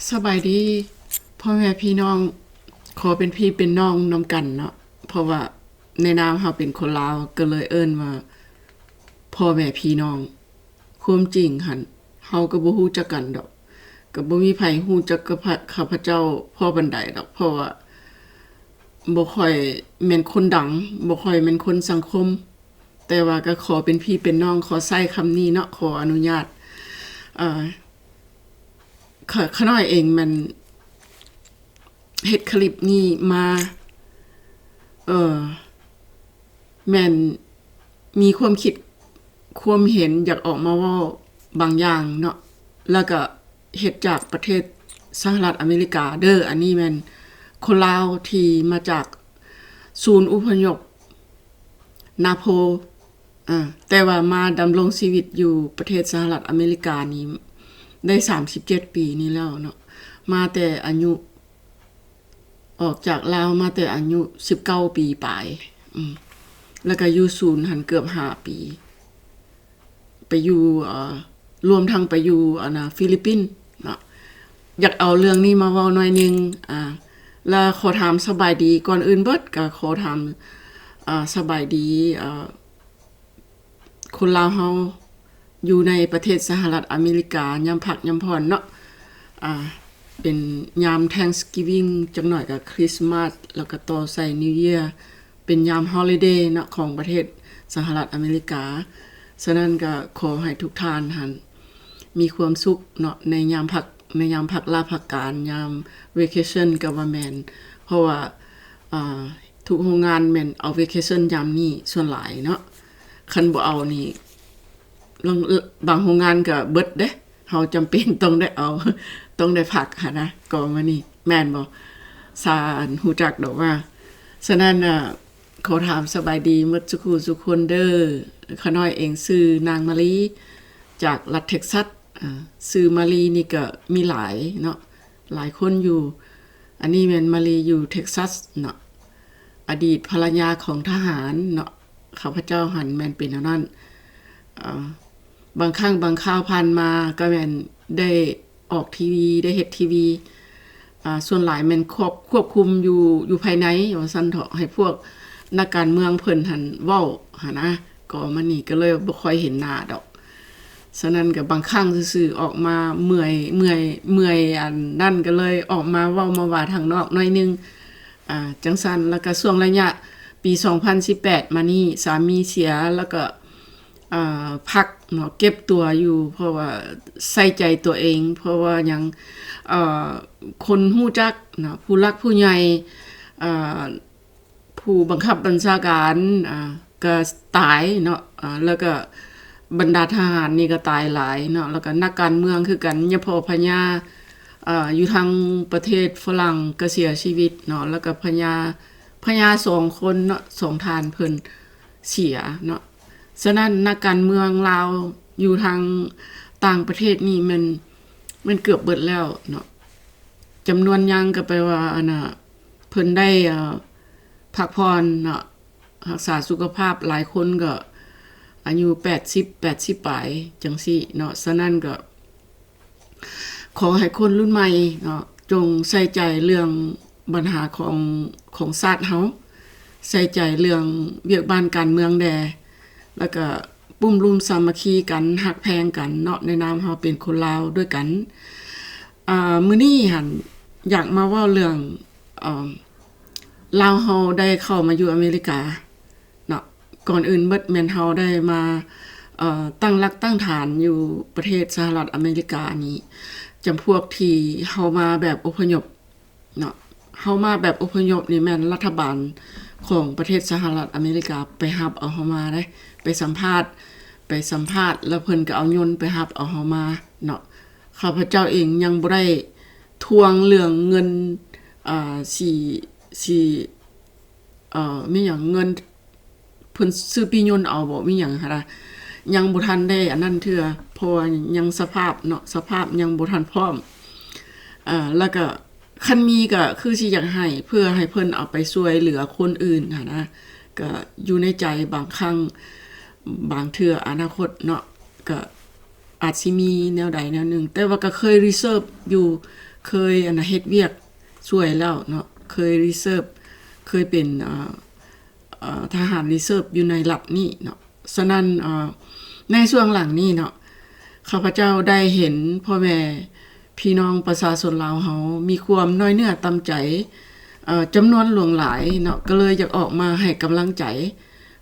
ສະບາຍດີພໍ່ແມ່ພີ່ນ້ອງ ຂໍເປັນພີ່ເປັນນ້ອງນຳກັນເນາະ ເພາະວ່າໃນນາມເຮົາເປັນຄົນລາວ ກໍເລີຍເອີ້ນວ່າພໍ່ແມ່ພີ່ນ້ອງ. ຄວາມຈິງຫັ້ນ ເຮົາກໍບໍ່ຮູ້ຈັກກັນດອກ ກໍບໍ່ມີໃຜຮູ້ຈັກກັບຂ້າພະເຈົ້າພໍປານໃດດອກ ເພາະວ່າບໍ່ຄ່ອຍແມ່ນຄົນດັງ ບໍ່ຄ່ອຍແມ່ນຄົນສັງຄົມ. ແຕ່ວ່າກໍຂໍເປັນພີ່ເປັນນ້ອງ ຂໍໃຊ້ຄຳນີ້ເນາະ ຂໍອະນຸຍາດ. ເອີ ຂະ ຂະນ້ອຍເອງແມ່ນເຮັດຄລິບນີ້ມາ ເອີ ແມ່ນມີຄວາມຄິດຄວາມເຫັນຢາກອອກມາເວົ້າບາງຢ່າງເນາະ ແລ້ວກໍເຮັດຈາກປະເທດສະຫະລັດອາເມລິກາເດີ້. ອັນນີ້ແມ່ນຄົນລາວທີ່ມາຈາກສູນອົບພະຍົບນາໂພ ອາ ແຕ່ວ່າມາດຳລົງຊີວິດຢູ່ປະເທດສະຫະລັດອາເມລິການີ້ໄດ້ສາມສິບເຈັດປີນີ້ແລ້ວເນາະ ມາແຕ່ອາຍຸ ອອກຈາກລາວມາແຕ່ອາຍຸສິບເກົ້າປີປາຍ ອືມ ແລ້ວກໍຢູ່ສູນຫັ້ນເກືອບຫ້າປີ ໄປຢູ່ ເອີ ລວມທັງໄປຢູ່ ອັນນະ ຟີລິບປິນເນາະ. ຢາກເອົາເລື່ອງນີ້ມາເວົ້າໜ້ອຍໜຶ່ງ ອາ ແລະ ຂໍຖາມສະບາຍດີ ກ່ອນອື່ນເບິດກໍຂໍຖາມ ອາ ສະບາຍດີ ເອີ ຄົນລາວເຮົາຢູ່ໃນປະເທດສະຫະລັດອາເມລິກາ ຍາມພັກຍາມຜ່ອນເນາະ ອາ ເປັນຍາມ Thanksgiving ຈັກໜ້ອຍກໍ Christmas ແລ້ວກໍຕໍ່ໃສ່ New Year ເປັນຍາມ holiday ເນາະ ຂອງປະເທດສະຫະລັດອາເມລິກາ. ສະນັ້ນກໍຂໍໃຫ້ທຸກທ່ານຫັ້ນມີຄວາມສຸກເນາະ ໃນຍາມພັກ ໃນຍາມພັກລາພັກການ ຍາມ vacation ກໍວ່າແມ່ນ ເພາະວ່າ ອາ ທຸກໂຮງງານແມ່ນເອົາ vacation ຍາມນີ້ສ່ວນຫຼາຍເນາະ. ຄັນບໍ່ເອົານີ້ ລາງ ບາງໂຮງງານກໍເບິດເດ້ ເຮົາຈຳເປັນຕ້ອງໄດ້ເອົາ ຕ້ອງໄດ້ພັກຫັ້ນນະ ກໍມານີ້ ແມ່ນບໍ່? ຊານຮູ້ຈັກດອກວ່າ. ສະນັ້ນ ອາ ຂໍຖາມສະບາຍດີໝົດສຸຄູ່ສຸຄົນເດີ້. ຂ້ານ້ອຍເອງຊື່ນາງມາລີ ຈາກລັດເທັກຊັສ ອາ ຊື່ມາລີນີ້ກໍມີຫຼາຍເນາະ ຫຼາຍຄົນຢູ່. ອັນນີ້ແມ່ນມາລີຢູ່ເທັກຊັສເນາະ ອະດີດພັນລະຍາຂອງທະຫານເນາະ ຂ້າພະເຈົ້າຫັ້ນແມ່ນເປັນແນວນັ້ນ. ເອີ ບາງຄັ້ງບາງຄາວຜ່ານມາກໍແມ່ນໄດ້ອອກທີວີ ໄດ້ເຮັດທີວີ ອາ ສ່ວນຫຼາຍແມ່ນຄວບ ຄວບຄຸມຢູ່ ຢູ່ພາຍໃນວ່າຊັ້ນເຖາະ ໃຫ້ພວກນັກການເມືອງເພິ່ນຫັ້ນເວົ້າຫັ້ນນະ ກໍມານີ້ກໍເລີຍບໍ່ຄ່ອຍເຫັນໜ້າດອກ. ສະນັ້ນກໍບາງຄັ້ງຊື່ໆ ອອກມາເມື່ອຍ ເມື່ອຍ ເມື່ອຍອັນນັ້ນ ກໍເລີຍອອກມາເວົ້າມາວ່າທາງນອກໜ້ອຍໜຶ່ງ ອາ ຈັ່ງຊັ້ນ. ແລ້ວກໍຊ່ວງໄລຍະປີສອງພັນສິບແປດມານີ້ ສາມີເສຍ ແລ້ວກໍ ອາ ພັກເນາະ ເກັບຕົວຢູ່ ເພາະວ່າໃສ່ໃຈຕົວເອງ ເພາະວ່າຫຍັງ ເອີ ຄົນຮູ້ຈັກເນາະ ຜູ້ຫຼັກຜູ້ໃຫຍ່ ອາ ຜູ້ບັງຄັບບັນຊາການ ອາ ກໍຕາຍເນາະ ອາ ແລ້ວກໍບັນດາທະຫານນີ້ກໍຕາຍຫຼາຍເນາະ ແລ້ວກໍນັກການເມືອງຄືກັນ ຍະພໍ່ພະຍາ ອາ ຢູ່ທາງປະເທດຝຣັ່ງກໍເສຍຊີວິດເນາະ ແລ້ວກໍພະຍາ ພະຍາສອງຄົນເນາະ ສອງທ່ານເພິ່ນເສຍເນາະ. ສະນັ້ນນັກການເມືອງລາວຢູ່ທາງຕ່າງປະເທດນີ້ແມ່ນ ແມ່ນເກືອບເບິດແລ້ວເນາະ ຈຳນວນຍັງກໍແປວ່າ ອັນນະ ເພິ່ນໄດ້ ເອີ ພັກຜ່ອນເນາະ ຮັກສາສຸຂະພາບ ຫຼາຍຄົນກໍອາຍຸແປດສິບ ແປດສິບປາຍຈັ່ງຊີ້ເນາະ. ສະນັ້ນກໍຂໍໃຫ້ຄົນລຸ້ນໃໝ່ເນາະ ຈົ່ງໃສ່ໃຈເລື່ອງບັນຫາຂອງ ຂອງຊາດເຮົາ ໃສ່ໃຈເລື່ອງວຽກບ້ານການເມືອງແດ່ ແລ້ວກໍປຸ້ມລຸມສາມັກຄີກັນ ຮັກແພງກັນເນາະ ໃນນາມເຮົາເປັນຄົນລາວດ້ວຍກັນ. ອາ ມື້ນີ້ຫັ້ນຢາກມາເວົ້າເລື່ອງ ເອີ ລາວເຮົາໄດ້ເຂົ້າມາຢູ່ອາເມລິກາເນາະ. ກ່ອນອື່ນເບິດແມ່ນເຮົາໄດ້ມາ ເອີ ຕັ້ງຫຼັກຕັ້ງຖານຢູ່ປະເທດສະຫະລັດອາເມລິການີ້ ຈຳພວກທີ່ເຮົາມາແບບອົບພະຍົບເນາະ. ເຮົາມາແບບອົບພະຍົບນີ້ແມ່ນລັດຖະບານຂອງປະເທດສະຫະລັດອາເມລິກາໄປຮັບເອົາເຮົາມາເດ້ ໄປສຳພາດ ໄປສຳພາດ ແລ້ວເພິ່ນກໍເອົາຍົນໄປຮັບເອົາເຮົາມາເນາະ. ຂ້າພະເຈົ້າເອງຍັງບໍ່ໄດ້ທວງເລື່ອງເງິນ ອາ ຊິ ຊິ ເອີ ມີຫຍັງ ເງິນ ເພິ່ນຊື້ປີ້ຍົນເອົາບໍ ມີຫຍັງຫັ້ນນະ ຍັງບໍ່ທັນໄດ້ອັນນັ້ນເທື່ອ ເພາະວ່າຍັງສະພາບເນາະ ສະພາບຍັງບໍ່ທັນພ້ອມ. ເອີ ແລ້ວກໍຄັນມີກໍຄືຊິຢາກໃຫ້ ເພື່ອໃຫ້ເພິ່ນເອົາໄປຊ່ວຍເຫຼືອຄົນອື່ນຫັ້ນນະ ກໍຢູ່ໃນໃຈ ບາງຄັ້ງ ບາງເທື່ອອະນາຄົດເນາະ ກໍອາດຊິມີແນວໃດແນວໜຶ່ງ ແຕ່ວ່າກໍເຄີຍ reserve ຢູ່ ເຄີຍ ອັນນະ ເຮັດວຽກຊ່ວຍແລ້ວເນາະ, ເຄີຍ reserve ເຄີຍເປັນ ເອີ ເອີ ທະຫານ reserve ຢູ່ໃນລັດນີ້ເນາະ. ສະນັ້ນ ເອີ ໃນຊ່ວງຫຼັງນີ້ເນາະ ຂ້າພະເຈົ້າໄດ້ເຫັນພໍ່ແມ່ພີ່ນ້ອງປະຊາຊົນລາວເຮົາມີຄວາມນ້ອຍເນື້ອຕ່ຳໃຈ ເອີ ຈຳນວນຫຼວງຫຼາຍເນາະ, ກໍເລີຍຢາກອອກມາໃຫ້ກຳລັງໃຈ.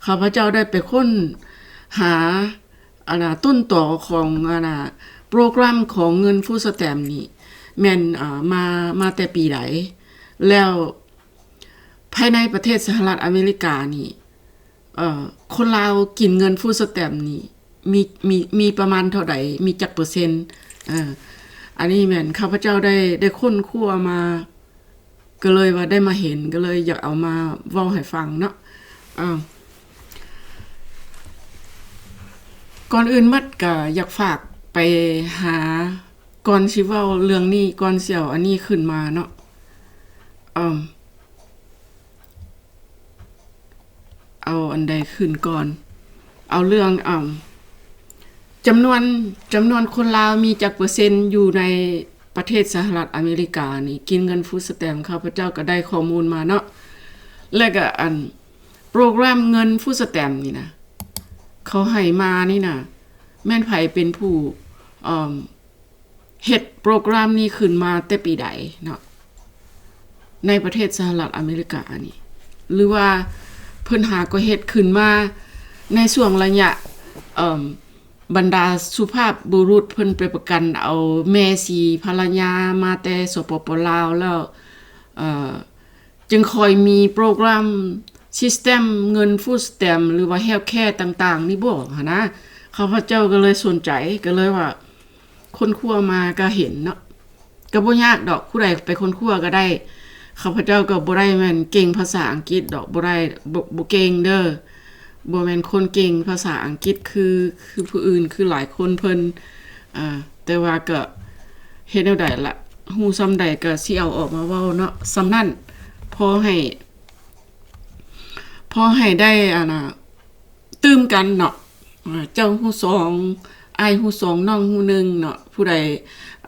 ຂ້າພະເຈົ້າໄດ້ໄປຄົ້ນຫາ ອັນນະ ຕົ້ນຕໍຂອງ ອັນນະ ໂປຣແກຣມຂອງເງິນ Food Stamp ນີ້ ແມ່ນ ເອີ ມາ ມາແຕ່ປີໃດ ແລ້ວພາຍໃນປະເທດສະຫະລັດອາເມລິການີ້ ເອີ ຄົນລາວກິນເງິນ Food Stamp ນີ້ ມີ ມີ ມີປະມານເທົ່າໃດ ມີຈັກເປີເຊັນ. ເອີ ອັນນີ້ແມ່ນຂ້າພະເຈົ້າໄດ້ ໄດ້ຄົ້ນຄວ້າມາ ກໍເລີຍວ່າໄດ້ມາເຫັນ ກໍເລີຍຢາກເອົາມາເວົ້າໃຫ້ຟັງເນາະ. ເອີ ກ່ອນອື່ນໝົດກໍຢາກຝາກໄປຫາ ກ່ອນຊິເວົ້າເລື່ອງນີ້ ກ່ອນຊິເອົາອັນນີ້ຂຶ້ນມາເນາະ ເອີ ເອົາອັນໃດຂຶ້ນກ່ອນ? ເອົາເລື່ອງ ອາ ຈຳນວນ ຈຳນວນຄົນລາວມີຈັກເປີເຊັນຢູ່ໃນປະເທດສະຫະລັດອາເມລິການີ້ ກິນເງິນ Food Stamp ຂ້າພະເຈົ້າກໍໄດ້ຂໍ້ມູນມາເນາະ. ແລ້ວກໍອັນໂປຣແກຣມເງິນ Food Stamp ນີ້ນະ ເຂົາໃຫ້ມານີ້ນະ ແມ່ນໃຜເປັນຜູ້ ເອີ ເຮັດໂປຣແກຣມນີ້ຂຶ້ນມາແຕ່ປີໃດເນາະ ໃນປະເທດສະຫະລັດອາເມລິການີ້ ຫຼືວ່າເພິ່ນຫາກໍເຮັດຂຶ້ນມາໃນຊ່ວງໄລຍະ ເອີ ບັນດາສຸພາບບຸລຸດເພິ່ນໄປປະກັນເອົາແມ່ຊີພັນລະຍາມາແຕ່ ສປປ ລາວ ແລ້ວ ເອີ ຈຶ່ງຄ່ອຍມີໂປຣແກຣມ System ເງິນ Food Stamp ຫຼືວ່າ Health Care ຕ່າງໆນີ້ບໍຫັ້ນນະ. ຂ້າພະເຈົ້າກໍເລີຍສົນໃຈ ກໍເລີຍວ່າຄົ້ນຄວ້າມາກໍເຫັນເນາະ ກໍບໍ່ຍາກດອກ ຜູ້ໃດໄປຄົ້ນຄວ້າກໍໄດ້. ຂ້າພະເຈົ້າກໍບໍ່ໄດ້ແມ່ນເກັ່ງພາສາອັງກິດດອກ ບໍ່ໄດ້ ບໍ່ ບໍ່ເກັ່ງເດີ້ ບໍ່ແມ່ນຄົນເກັ່ງພາສາອັງກິດຄື ຄືຜູ້ອື່ນ ຄືຫຼາຍຄົນເພິ່ນ ອາ ແຕ່ວ່າກໍເຮັດແນວໃດລະ ຮູ້ສ່ຳໃດກໍຊິເອົາອອກມາເວົ້າເນາະ ສ່ຳນັ້ນ ພໍໃຫ້ ພໍໃຫ້ໄດ້ ອັນນະ ຕື່ມກັນເນາະ ອາ ເຈົ້າຮູ້ສອງ ອ້າຍຮູ້ສອງ ນ້ອງຮູ້ໜຶ່ງເນາະ. ຜູ້ໃດ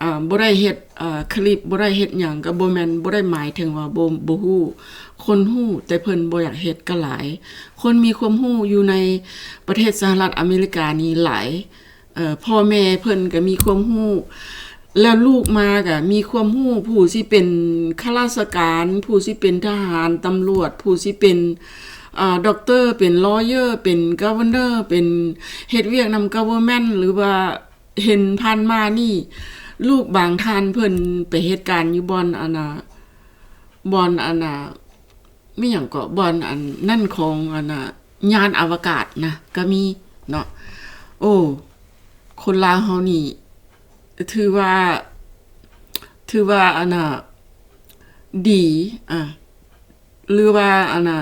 ອາ ບໍ່ໄດ້ເຮັດ ອາ ຄລິບ ບໍ່ໄດ້ເຮັດຫຍັງ ກໍບໍ່ແມ່ນ ບໍ່ໄດ້ໝາຍເຖິງວ່າບໍ່ ບໍ່ຮູ້. ຄົນຮູ້ ແຕ່ເພິ່ນບໍ່ຢາກເຮັດກໍຫຼາຍ. ຄົນມີຄວາມຮູ້ຢູ່ໃນປະເທດສະຫະລັດອາເມລິການີ້ຫຼາຍ. ເອີ ພໍ່ແມ່ເພິ່ນກໍມີຄວາມຮູ້ ແລ້ວລູກມາກໍມີຄວາມຮູ້ ຜູ້ຊິເປັນຂ້າລາຊະການ ຜູ້ຊິເປັນທະຫານ ຕຳຫຼວດ ຜູ້ຊິເປັນ ອາ ດັອກເຕີ ເປັນ lawyer ເປັນ governor ເປັນ ເຮັດວຽກນຳ government ຫຼືວ່າເຫັນຜ່ານມານີ້ ລູກບາງທ່ານເພິ່ນໄປເຮັດການຢູ່ບ່ອນ ອັນນະ ບ່ອນ ອັນນະ ມີຫຍັງເກາະ ບ່ອນອັນນັ້ນຂອງອັນນ່າ ຍານອະວະກາດນະ ກໍມີເນາະ. ໂອ້ ຄົນລາວເຮົານີ້ ຖືວ່າ ຖືວ່າອັນນ່າ ດີ ອາ ຫຼືວ່າອັນນ່າ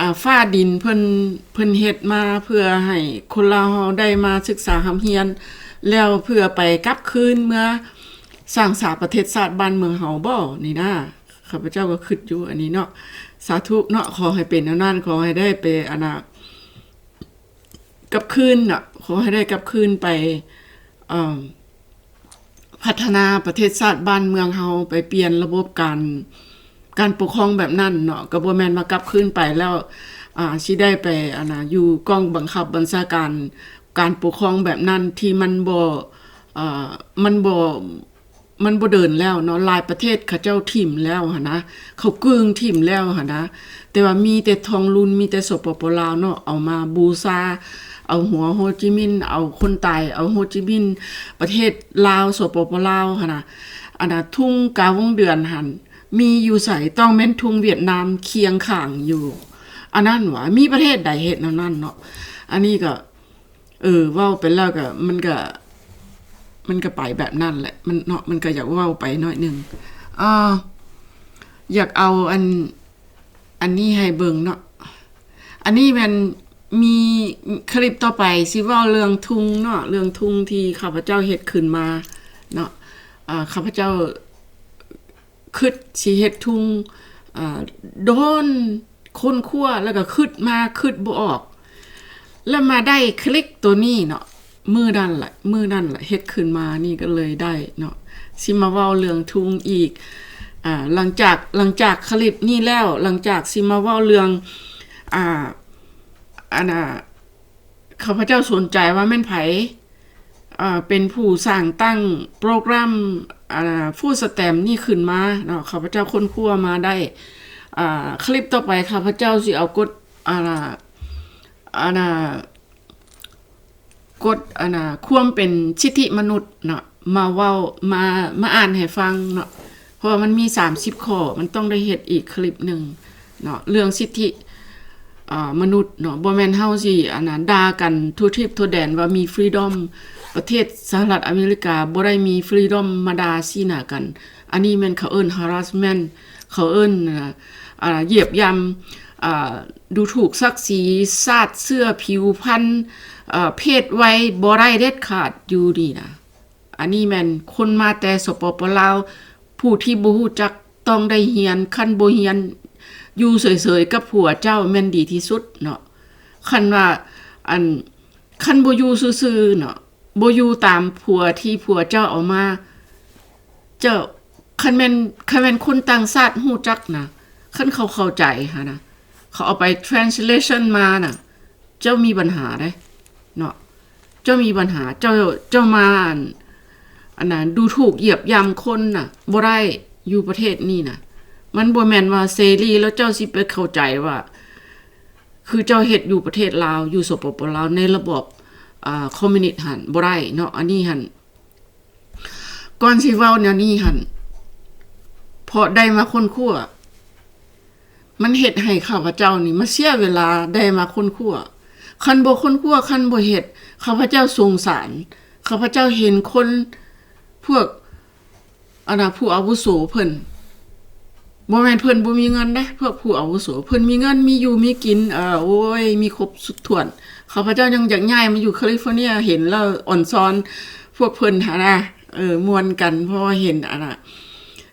ອາ ຟ້າດິນເພິ່ນ ເພິ່ນເຮັດມາເພື່ອໃຫ້ຄົນລາວເຮົາໄດ້ມາສຶກສາຮ່ຳຮຽນ ແລ້ວເພື່ອໄປກັບຄືນເມືອສ້າງສາປະເທດຊາດບ້ານເມືອງເຮົາບໍນີ້ນາ. ຂ້າພະເຈົ້າກໍຄິດຢູ່ອັນນີ້ເນາະ. ສາທຸເນາະ, ຂໍໃຫ້ເປັນແນວນັ້ນ, ຂໍໃຫ້ໄດ້ໄປ ອັນນ່າ ກັບຄືນເນາະ, ຂໍໃຫ້ໄດ້ກັບຄືນໄປ ເອີ່ມ ພັດທະນາປະເທດຊາດບ້ານເມືອງເຮົາ, ໄປປ່ຽນລະບົບການ ການປົກຄອງແບບນັ້ນເນາະ. ກໍບໍ່ແມ່ນວ່າກັບຄືນໄປແລ້ວ ອາ ຊິໄດ້ໄປ ອັນນ່າ ຢູ່ກອງບັງຄັບບັນຊາການ ການປົກຄອງແບບນັ້ນທີ່ມັນບໍ່ ເອີ່ມ ມັນບໍ່ ມັນບໍ່ເດີນແລ້ວເນາະ, ຫຼາຍປະເທດເຂົາເຈົ້າຖິ້ມແລ້ວຫັ້ນນະ, ເຂົາກືງຖິ້ມແລ້ວຫັ້ນນະ, ແຕ່ວ່າມີແຕ່ທອງລຸນ ມີແຕ່ ສປປ ລາວເນາະ ເອົາມາບູຊາ, ເອົາຫົວໂຮຈິມິນ, ເອົາຄົນຕາຍ ເອົາໂຮຈິມິນ, ປະເທດລາວ ສປປ ລາວຫັ້ນນະ, ອັນນະ ທຸງກາວົງເດືອນຫັ້ນ ມີຢູ່ໃສ? ຕ້ອງແມ່ນທຸງຫວຽດນາມຄຽງຂ້າງຢູ່ ອັນນັ້ນຫວາ? ມີປະເທດໃດເຮັດແນວນັ້ນເນາະ? ອັນນີ້ກໍ ເອີ ເວົ້າໄປແລ້ວກໍ ມັນກໍ ມັນກໍໄປແບບນັ້ນແຫຼະ ມັນເນາະ, ມັນກໍຢາກເວົ້າໄປໜ້ອຍໜຶ່ງ. ເອີ ຢາກເອົາອັນ ອັນນີ້ໃຫ້ເບິ່ງເນາະ. ອັນນີ້ແມ່ນມີຄລິບຕໍ່ໄປ ຊິເວົ້າເລື່ອງທຸງເນາະ, ເລື່ອງທຸງທີ່ຂ້າພະເຈົ້າເຮັດຂຶ້ນມາເນາະ. ເອີ ຂ້າພະເຈົ້າ ຄິດຊິເຮັດທຸງ ເອີ ດົນຄົ້ນຄວ້າ ແລ້ວກໍຄິດມາຄິດບໍ່ອອກ ແລ້ວມາໄດ້ຄລິກໂຕນີ້ເນາະ. ມື້ນັ້ນລະ ມື້ນັ້ນລະເຮັດຂຶ້ນມານີ້ກໍເລີຍໄດ້ເນາະ. ຊິມາເວົ້າເລື່ອງທຸງອີກ ອາ ຫຼັງຈາກ ຫຼັງຈາກຄລິບນີ້ແລ້ວ ຫຼັງຈາກຊິມາເວົ້າເລື່ອງ ອາ ອັນນ່າ ຂ້າພະເຈົ້າສົນໃຈວ່າແມ່ນໃຜ ເປັນຜູ້ສ້າງຕັ້ງໂປຣແກຣມ ອາ ຟູດສະແຕັມນີ້ຂຶ້ນມາເນາະ. ຂ້າພະເຈົ້າຄົ້ນຄວ້າມາໄດ້ ອາ ຄລິບຕໍ່ໄປ ຂ້າພະເຈົ້າຊິເອົາກົດ ອາ ອັນນ່າ ກົດ ອັນນ່າ ຄວາມເປັນສິດທິມະນຸດເນາະ ມາເວົ້າ ມາ ມາອ່ານໃຫ້ຟັງເນາະ. ເພາະວ່າມັນມີສາມສິບຂໍ້ ມັນຕ້ອງໄດ້ເຮັດອີກຄລິບໜຶ່ງເນາະ ເລື່ອງສິດທິ ອາ ມະນຸດເນາະ. ບໍ່ແມ່ນເຮົາຊິ ອັນນ່າ ດ່າກັນທົ່ວທິບທົ່ວແດນວ່າມີຟຣີດອມ ປະເທດສະຫະລັດອາເມລິກາບໍ່ໄດ້ມີຟຣີດອມມາດ່າຊີ້ໜ້າກັນ. ອັນນີ້ແມ່ນເຂົາເອີ້ນ harassment ເຂົາເອີ້ນ ອາ ຢຽບຢ່ຳ ອາ ດູຖູກສັກສີ ຊາດເຊື້ອ ຜິວພັນ ອາ ເພດໄວ ບໍ່ໄດ້ເດັດຂາດຢູ່ນີ້ນະ. ອັນນີ້ແມ່ນຄົນມາແຕ່ ສປປ ລາວ ຜູ້ທີ່ບໍ່ຮູ້ຈັກຕ້ອງໄດ້ຮຽນ ຄັນບໍ່ຮຽນຢູ່ເສີຍໆກັບຜົວເຈົ້າແມ່ນດີທີ່ສຸດເນາະ. ຄັນວ່າ ອັນ ຄັນບໍ່ຢູ່ຊື່ໆເນາະ ບໍ່ຢູ່ຕາມຜົວທີ່ຜົວເຈົ້າເອົາມາ ເຈົ້າ ຄັນແມ່ນ ຄັນແມ່ນຄົນຕ່າງຊາດຮູ້ຈັກນະ ຄັນເຂົາເຂົ້າໃຈຫັ້ນນະ ເຂົາເອົາໄປ translation ມານະ ເຈົ້າມີບັນຫາເດ້ເນາະ ເຈົ້າມີບັນຫາ ເຈົ້າ ເຈົ້າມາ ອັນ ອັນນັ້ນ ດູຖູກຢຽບຢ່ຳຄົນນະ ບໍ່ໄດ້ ຢູ່ປະເທດນີ້ນະ. ມັນບໍ່ແມ່ນວ່າເສລີແລ້ວເຈົ້າຊິໄປເຂົ້າໃຈວ່າ ຄືເຈົ້າເຮັດຢູ່ປະເທດລາວ ຢູ່ ສປປ ລາວ ໃນລະບອບ ອາ ຄອມມິວນິດຫັ້ນ ບໍ່ໄດ້ເນາະ. ອັນນີ້ຫັ້ນ ກ່ອນຊິເວົ້າແນວນີ້ຫັ້ນ ເພາະໄດ້ມາຄົ້ນຄວ້າ ມັນເຮັດໃຫ້ຂ້າພະເຈົ້ານີ້ມາເສຍເວລາໄດ້ມາຄົ້ນຄວ້າ. ຄັນບໍ່ຄົ້ນຄວ້າ ຄັນບໍ່ເຮັດ ຂ້າພະເຈົ້າສົງສານ. ຂ້າພະເຈົ້າເຫັນຄົນ ພວກ ອັນນ່າ ຜູ້ອາວຸໂສເພິ່ນ ບໍ່ແມ່ນເພິ່ນບໍ່ມີເງິນເດ້ ພວກຜູ້ອາວຸໂສ ເພິ່ນມີເງິນ ມີຢູ່ມີກິນ ເອີ ໂອ້ຍ ມີຄົບສຸດຖ້ວນ. ຂ້າພະເຈົ້າຍັງຢາກຍ້າຍມາຢູ່ຄາລິຟໍເນຍ ເຫັນແລ້ວອ່ອນຊອນພວກເພິ່ນຫັ້ນນະ ເອີ ມ່ວນກັນ ເພາະວ່າເຫັນ ອັນນ່າ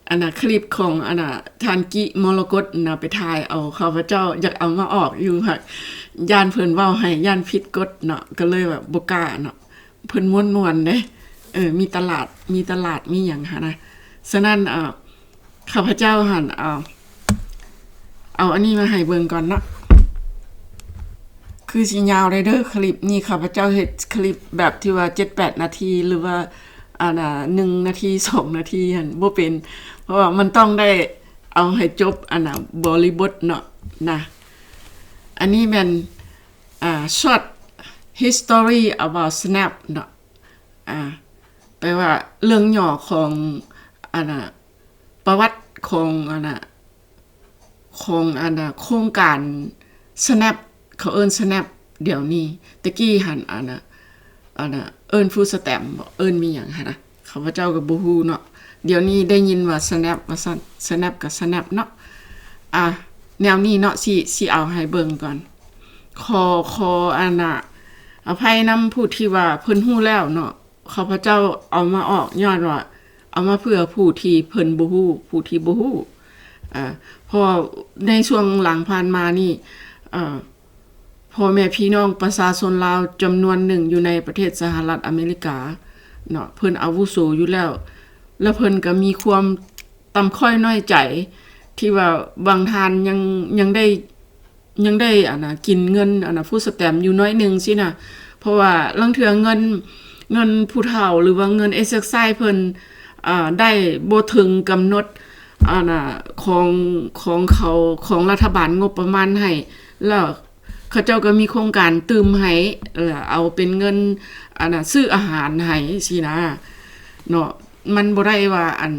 ອັນນ່າ ຄລິບຂອງ ອັນນ່າ ທ່ານກິ ມໍລະກົດນະ ໄປຖ່າຍເອົາ. ຂ້າພະເຈົ້າຢາກເອົາມາອອກຢູ່ ຫາກຢ້ານເພິ່ນເວົ້າໃຫ້ ຢ້ານຜິດກົດເນາະ ກໍເລີຍແບບບໍ່ກ້າເນາະ. ເພິ່ນມ່ວນໆເດ້ ເອີ ມີຕະຫຼາດ ມີຕະຫຼາດ ມີຫຍັງຫັ້ນນະ. ສະນັ້ນ ເອີ ຂ້າພະເຈົ້າຫັ້ນ ເອົາ ເອົາອັນນີ້ມາໃຫ້ເບິ່ງກ່ອນເນາະ ຄືຊິຍາວໄດ໋ເດີຄລິບນີ້. ຂ້າພະເຈົ້າເຮັດຄລິບແບບທີ່ວ່າເຈັດແປດນາທີ ຫຼືວ່າ ອັນນ່າ ໜຶ່ງນາທີ ສອງນາທີຫັ້ນບໍ່ເປັນ ເພາະວ່າມັນຕ້ອງໄດ້ເອົາໃຫ້ຈົບ ອັນນ່າ ບໍລິບົດເນາະນະ. ອັນນີ້ແມ່ນ ອ່າ short history about SNAP ເນາະ ອ່າ ແປວ່າເລື່ອງຫຍໍ້ຂອງ ອັນນ່າ ປະຫວັດຂອງ ອັນນ່າ ຂອງ ອັນນ່າ ໂຄງການ SNAP ເຂົາເອີ້ນ SNAP ດຽວນີ້. ແຕ່ກີ້ຫັ້ນ ອັນນ່າ ອັນນ່າ ເອີ້ນ Food Stamp ບໍ ເອີ້ນມີຫຍັງຫັ້ນນະ ຂ້າພະເຈົ້າກໍບໍ່ຮູ້ເນາະ. ດຽວນີ້ໄດ້ຍິນວ່າ SNAP ວ່າຊັ້ນ SNAP ກໍ SNAP ເນາະ. ອ່າ ແນວນີ້ເນາະ ຊິ ຊິເອົາໃຫ້ເບິ່ງກ່ອນ. ຂໍ ຂໍ ອັນນ່າ ອະໄພນຳຜູ້ທີ່ວ່າເພິ່ນຮູ້ແລ້ວເນາະ. ຂ້າພະເຈົ້າເອົາມາອອກຍ້ອນວ່າ ເອົາມາເພື່ອຜູ້ທີ່ເພິ່ນບໍ່ຮູ້ ຜູ້ທີ່ບໍ່ຮູ້ ເພາະວ່າໃນຊ່ວງຫຼັງຜ່ານມານີ້ ເອີ ພໍ່ແມ່ພີ່ນ້ອງປະຊາຊົນລາວຈຳນວນໜຶ່ງຢູ່ໃນປະເທດສະຫະລັດອາເມລິກາເນາະ ເພິ່ນອາວຸໂສຢູ່ແລ້ວ ແລ້ວເພິ່ນກໍມີຄວາມຕ່ຳຕ້ອຍນ້ອຍໃຈ ທີ່ວ່າບາງທ່ານຍັງ ຍັງໄດ້ ຍັງໄດ້ ອັນນ່າ ກິນເງິນ ອັນນ່າ Food Stamp ຢູ່ໜ້ອຍໜຶ່ງຊີ້ນະ ເພາະວ່າລາງເທື່ອເງິນ ເງິນຜູ້ເຖົ້າ ຫຼືວ່າເງິນ Exercise ເພິ່ນ ອາ ໄດ້ບໍ່ເຖິງກຳນົດ ອັນນ່າ ຂອງ ຂອງເຂົາ ຂອງລັດຖະບານງົບປະມານໃຫ້ ແລ້ວເຂົາເຈົ້າກໍມີໂຄງການຕື່ມໃຫ້ ເອົາເປັນເງິນ ອັນນ່າ ຊື້ອາຫານໃຫ້ຊີ້ນະເນາະ. ມັນບໍ່ໄດ້ວ່າ ອັນ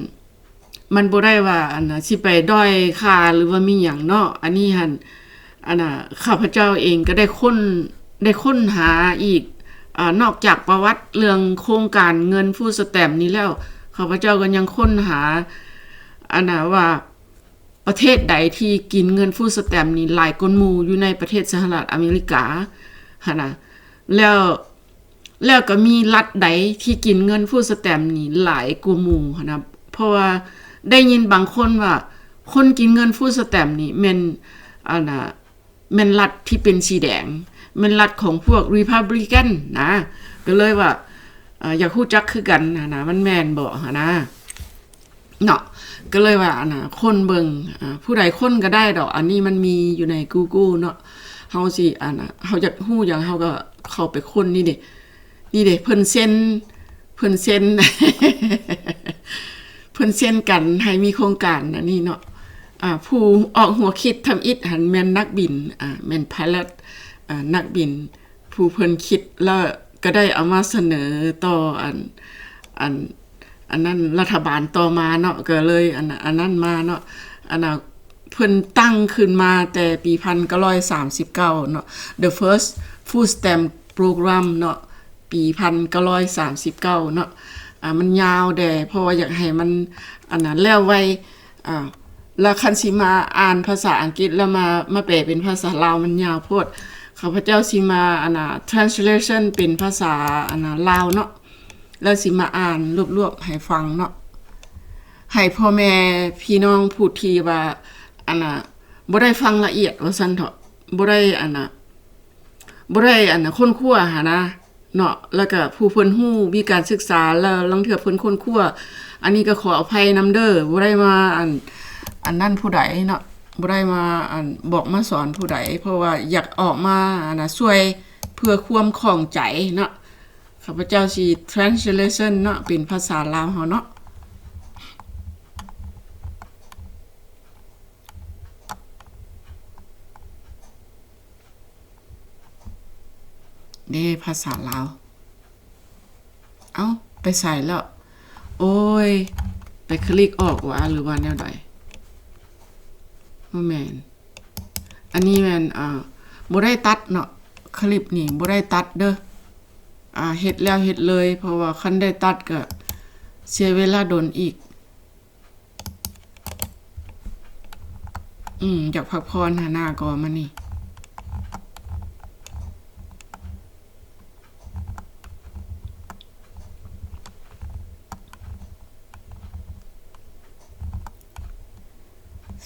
ມັນບໍ່ໄດ້ວ່າ ອັນນ່າ ຊິໄປດ້ອຍຄ່າ ຫຼືວ່າມີຫຍັງເນາະ. ອັນນີ້ຫັ້ນ ອັນນ່າ ຂ້າພະເຈົ້າເອງກໍໄດ້ຄົ້ນ ໄດ້ຄົ້ນຫາອີກ ອາ ນອກຈາກປະຫວັດເລື່ອງໂຄງການເງິນ Food Stamp ນີ້ແລ້ວ ຂ້າພະເຈົ້າກໍຍັງຄົ້ນຫາ ອັນນ່າ ວ່າປະເທດໃດທີ່ກິນເງິນ Food Stamp ນີ້ຫຼາຍກວ່າໝູ່ຢູ່ໃນປະເທດສະຫະລັດອາເມລິກາຫັ້ນນະ ແລ້ວ ແລ້ວກໍມີລັດໃດທີ່ກິນເງິນ Food Stamp ນີ້ຫຼາຍກວ່າໝູ່ຫັ້ນນະ ເພາະວ່າໄດ້ຍິນບາງຄົນວ່າ ຄົນກິນເງິນ Food Stamp ນີ້ແມ່ນ ອັນນ່າ ແມ່ນລັດທີ່ເປັນສີແດງ ແມ່ນລັດຂອງພວກ Republican ນະ. ກໍເລີຍວ່າ ເອີ ຢາກຮູ້ຈັກຄືກັນຫັ້ນນະ ມັນແມ່ນບໍ່ຫັ້ນນະ ເນາະ. ກໍເລີຍວ່າ ອັນນະ ຄົ້ນເບິ່ງ ອາ ຜູ້ໃດຄົ້ນກໍໄດ້ດອກ ອັນນີ້ມັນມີຢູ່ໃນ Google ເນາະ. ເຮົາຊິ ອັນນະ ເຮົາຢາກຮູ້ຫຍັງ ເຮົາກໍເຂົ້າໄປຄົ້ນ. ນີ້ເດ້ ນີ້ເດ້ ເພິ່ນເຊັນ ເພິ່ນເຊັນ ເພິ່ນເຊັນກັນໃຫ້ມີໂຄງການອັນນີ້ເນາະ. ອາ ຜູ້ອອກຫົວຄິດທຳອິດຫັ້ນແມ່ນນັກບິນ ອາ ແມ່ນ pilot ອາ ນັກບິນ ຜູ້ເພິ່ນຄິດແລ້ວກໍໄດ້ເອົາມາສະເໜີຕໍ່ອັນ ອັນ ອັນນັ້ນ ລັດຖະບານຕໍ່ມາເນາະ ກໍເລີຍອັນ ອັນນັ້ນມາເນາະ. ອັນນະ ເພິ່ນຕັ້ງຂຶ້ນມາແຕ່ປີພັນເກົ້າຮ້ອຍສາມສິບເກົ້າເນາະ The First Food Stamp Program ເນາະ ປີພັນເກົ້າຮ້ອຍສາມສິບເກົ້າເນາະ. ອາ ມັນຍາວແດ່ ເພາະວ່າຢາກໃຫ້ມັນ ອັນນະ ແລ້ວໄວ ອາ ແລ້ວຄັນຊິມາອ່ານພາສາອັງກິດ ແລ້ວມາ ມາແປເປັນພາສາລາວມັນຍາວໂພດ. ຂ້າພະເຈົ້າຊິມາ ອັນນະ translation ເປັນພາສາ ອັນນະ ລາວເນາະ ແລ້ວຊິມາອ່ານລວບໆໃຫ້ຟັງເນາະ ໃຫ້ພໍ່ແມ່ພີ່ນ້ອງຜູ້ທີ່ວ່າ ອັນນະ ບໍ່ໄດ້ຟັງລະອຽດວ່າຊັ້ນເຖາະ ບໍ່ໄດ້ ອັນນະ ບໍ່ໄດ້ ອັນນະ ຄົ້ນຄວ້າຫັ້ນນະເນາະ. ແລ້ວກະຜູ້ເພິ່ນຮູ້ ມີການສຶກສາ ແລ້ວລາງເທື່ອເພິ່ນຄົ້ນຄວ້າ ອັນນີ້ກໍຂໍອະໄພນຳເດີ້ ບໍ່ໄດ້ມາ ອັນ ອັນນັ້ນຜູ້ໃດເນາະ ບໍ່ໄດ້ມາ ອັນ ບອກມາສອນຜູ້ໃດ ເພາະວ່າຢາກອອກມາ ອັນນະ ຊ່ວຍເພື່ອຄວາມຂ້ອງໃຈເນາະ. ຂ້າພະເຈົ້າຊິ translation ເນາະ ເປັນພາສາລາວເຮົາເນາະ. ເດ້ ພາສາລາວ. ເອົ້າ ໄປໃສແລ້ວ? ໂອ້ຍ ໄປຄລິກອອກຫວາ ຫຼືວ່າແນວໃດ? ບໍ່ແມ່ນ ອັນນີ້ແມ່ນ ອ່າ ບໍ່ໄດ້ຕັດເນາະ ຄລິບນີ້ບໍ່ໄດ້ຕັດເດີ້. ອ່າ ເຮັດແລ້ວເຮັດເລີຍ ເພາະວ່າຄັນໄດ້ຕັດກໍເສຍເວລາດົນອີກ. ອືມ ຢາກພັກຜ່ອນຫັ້ນນາ ກໍມານີ້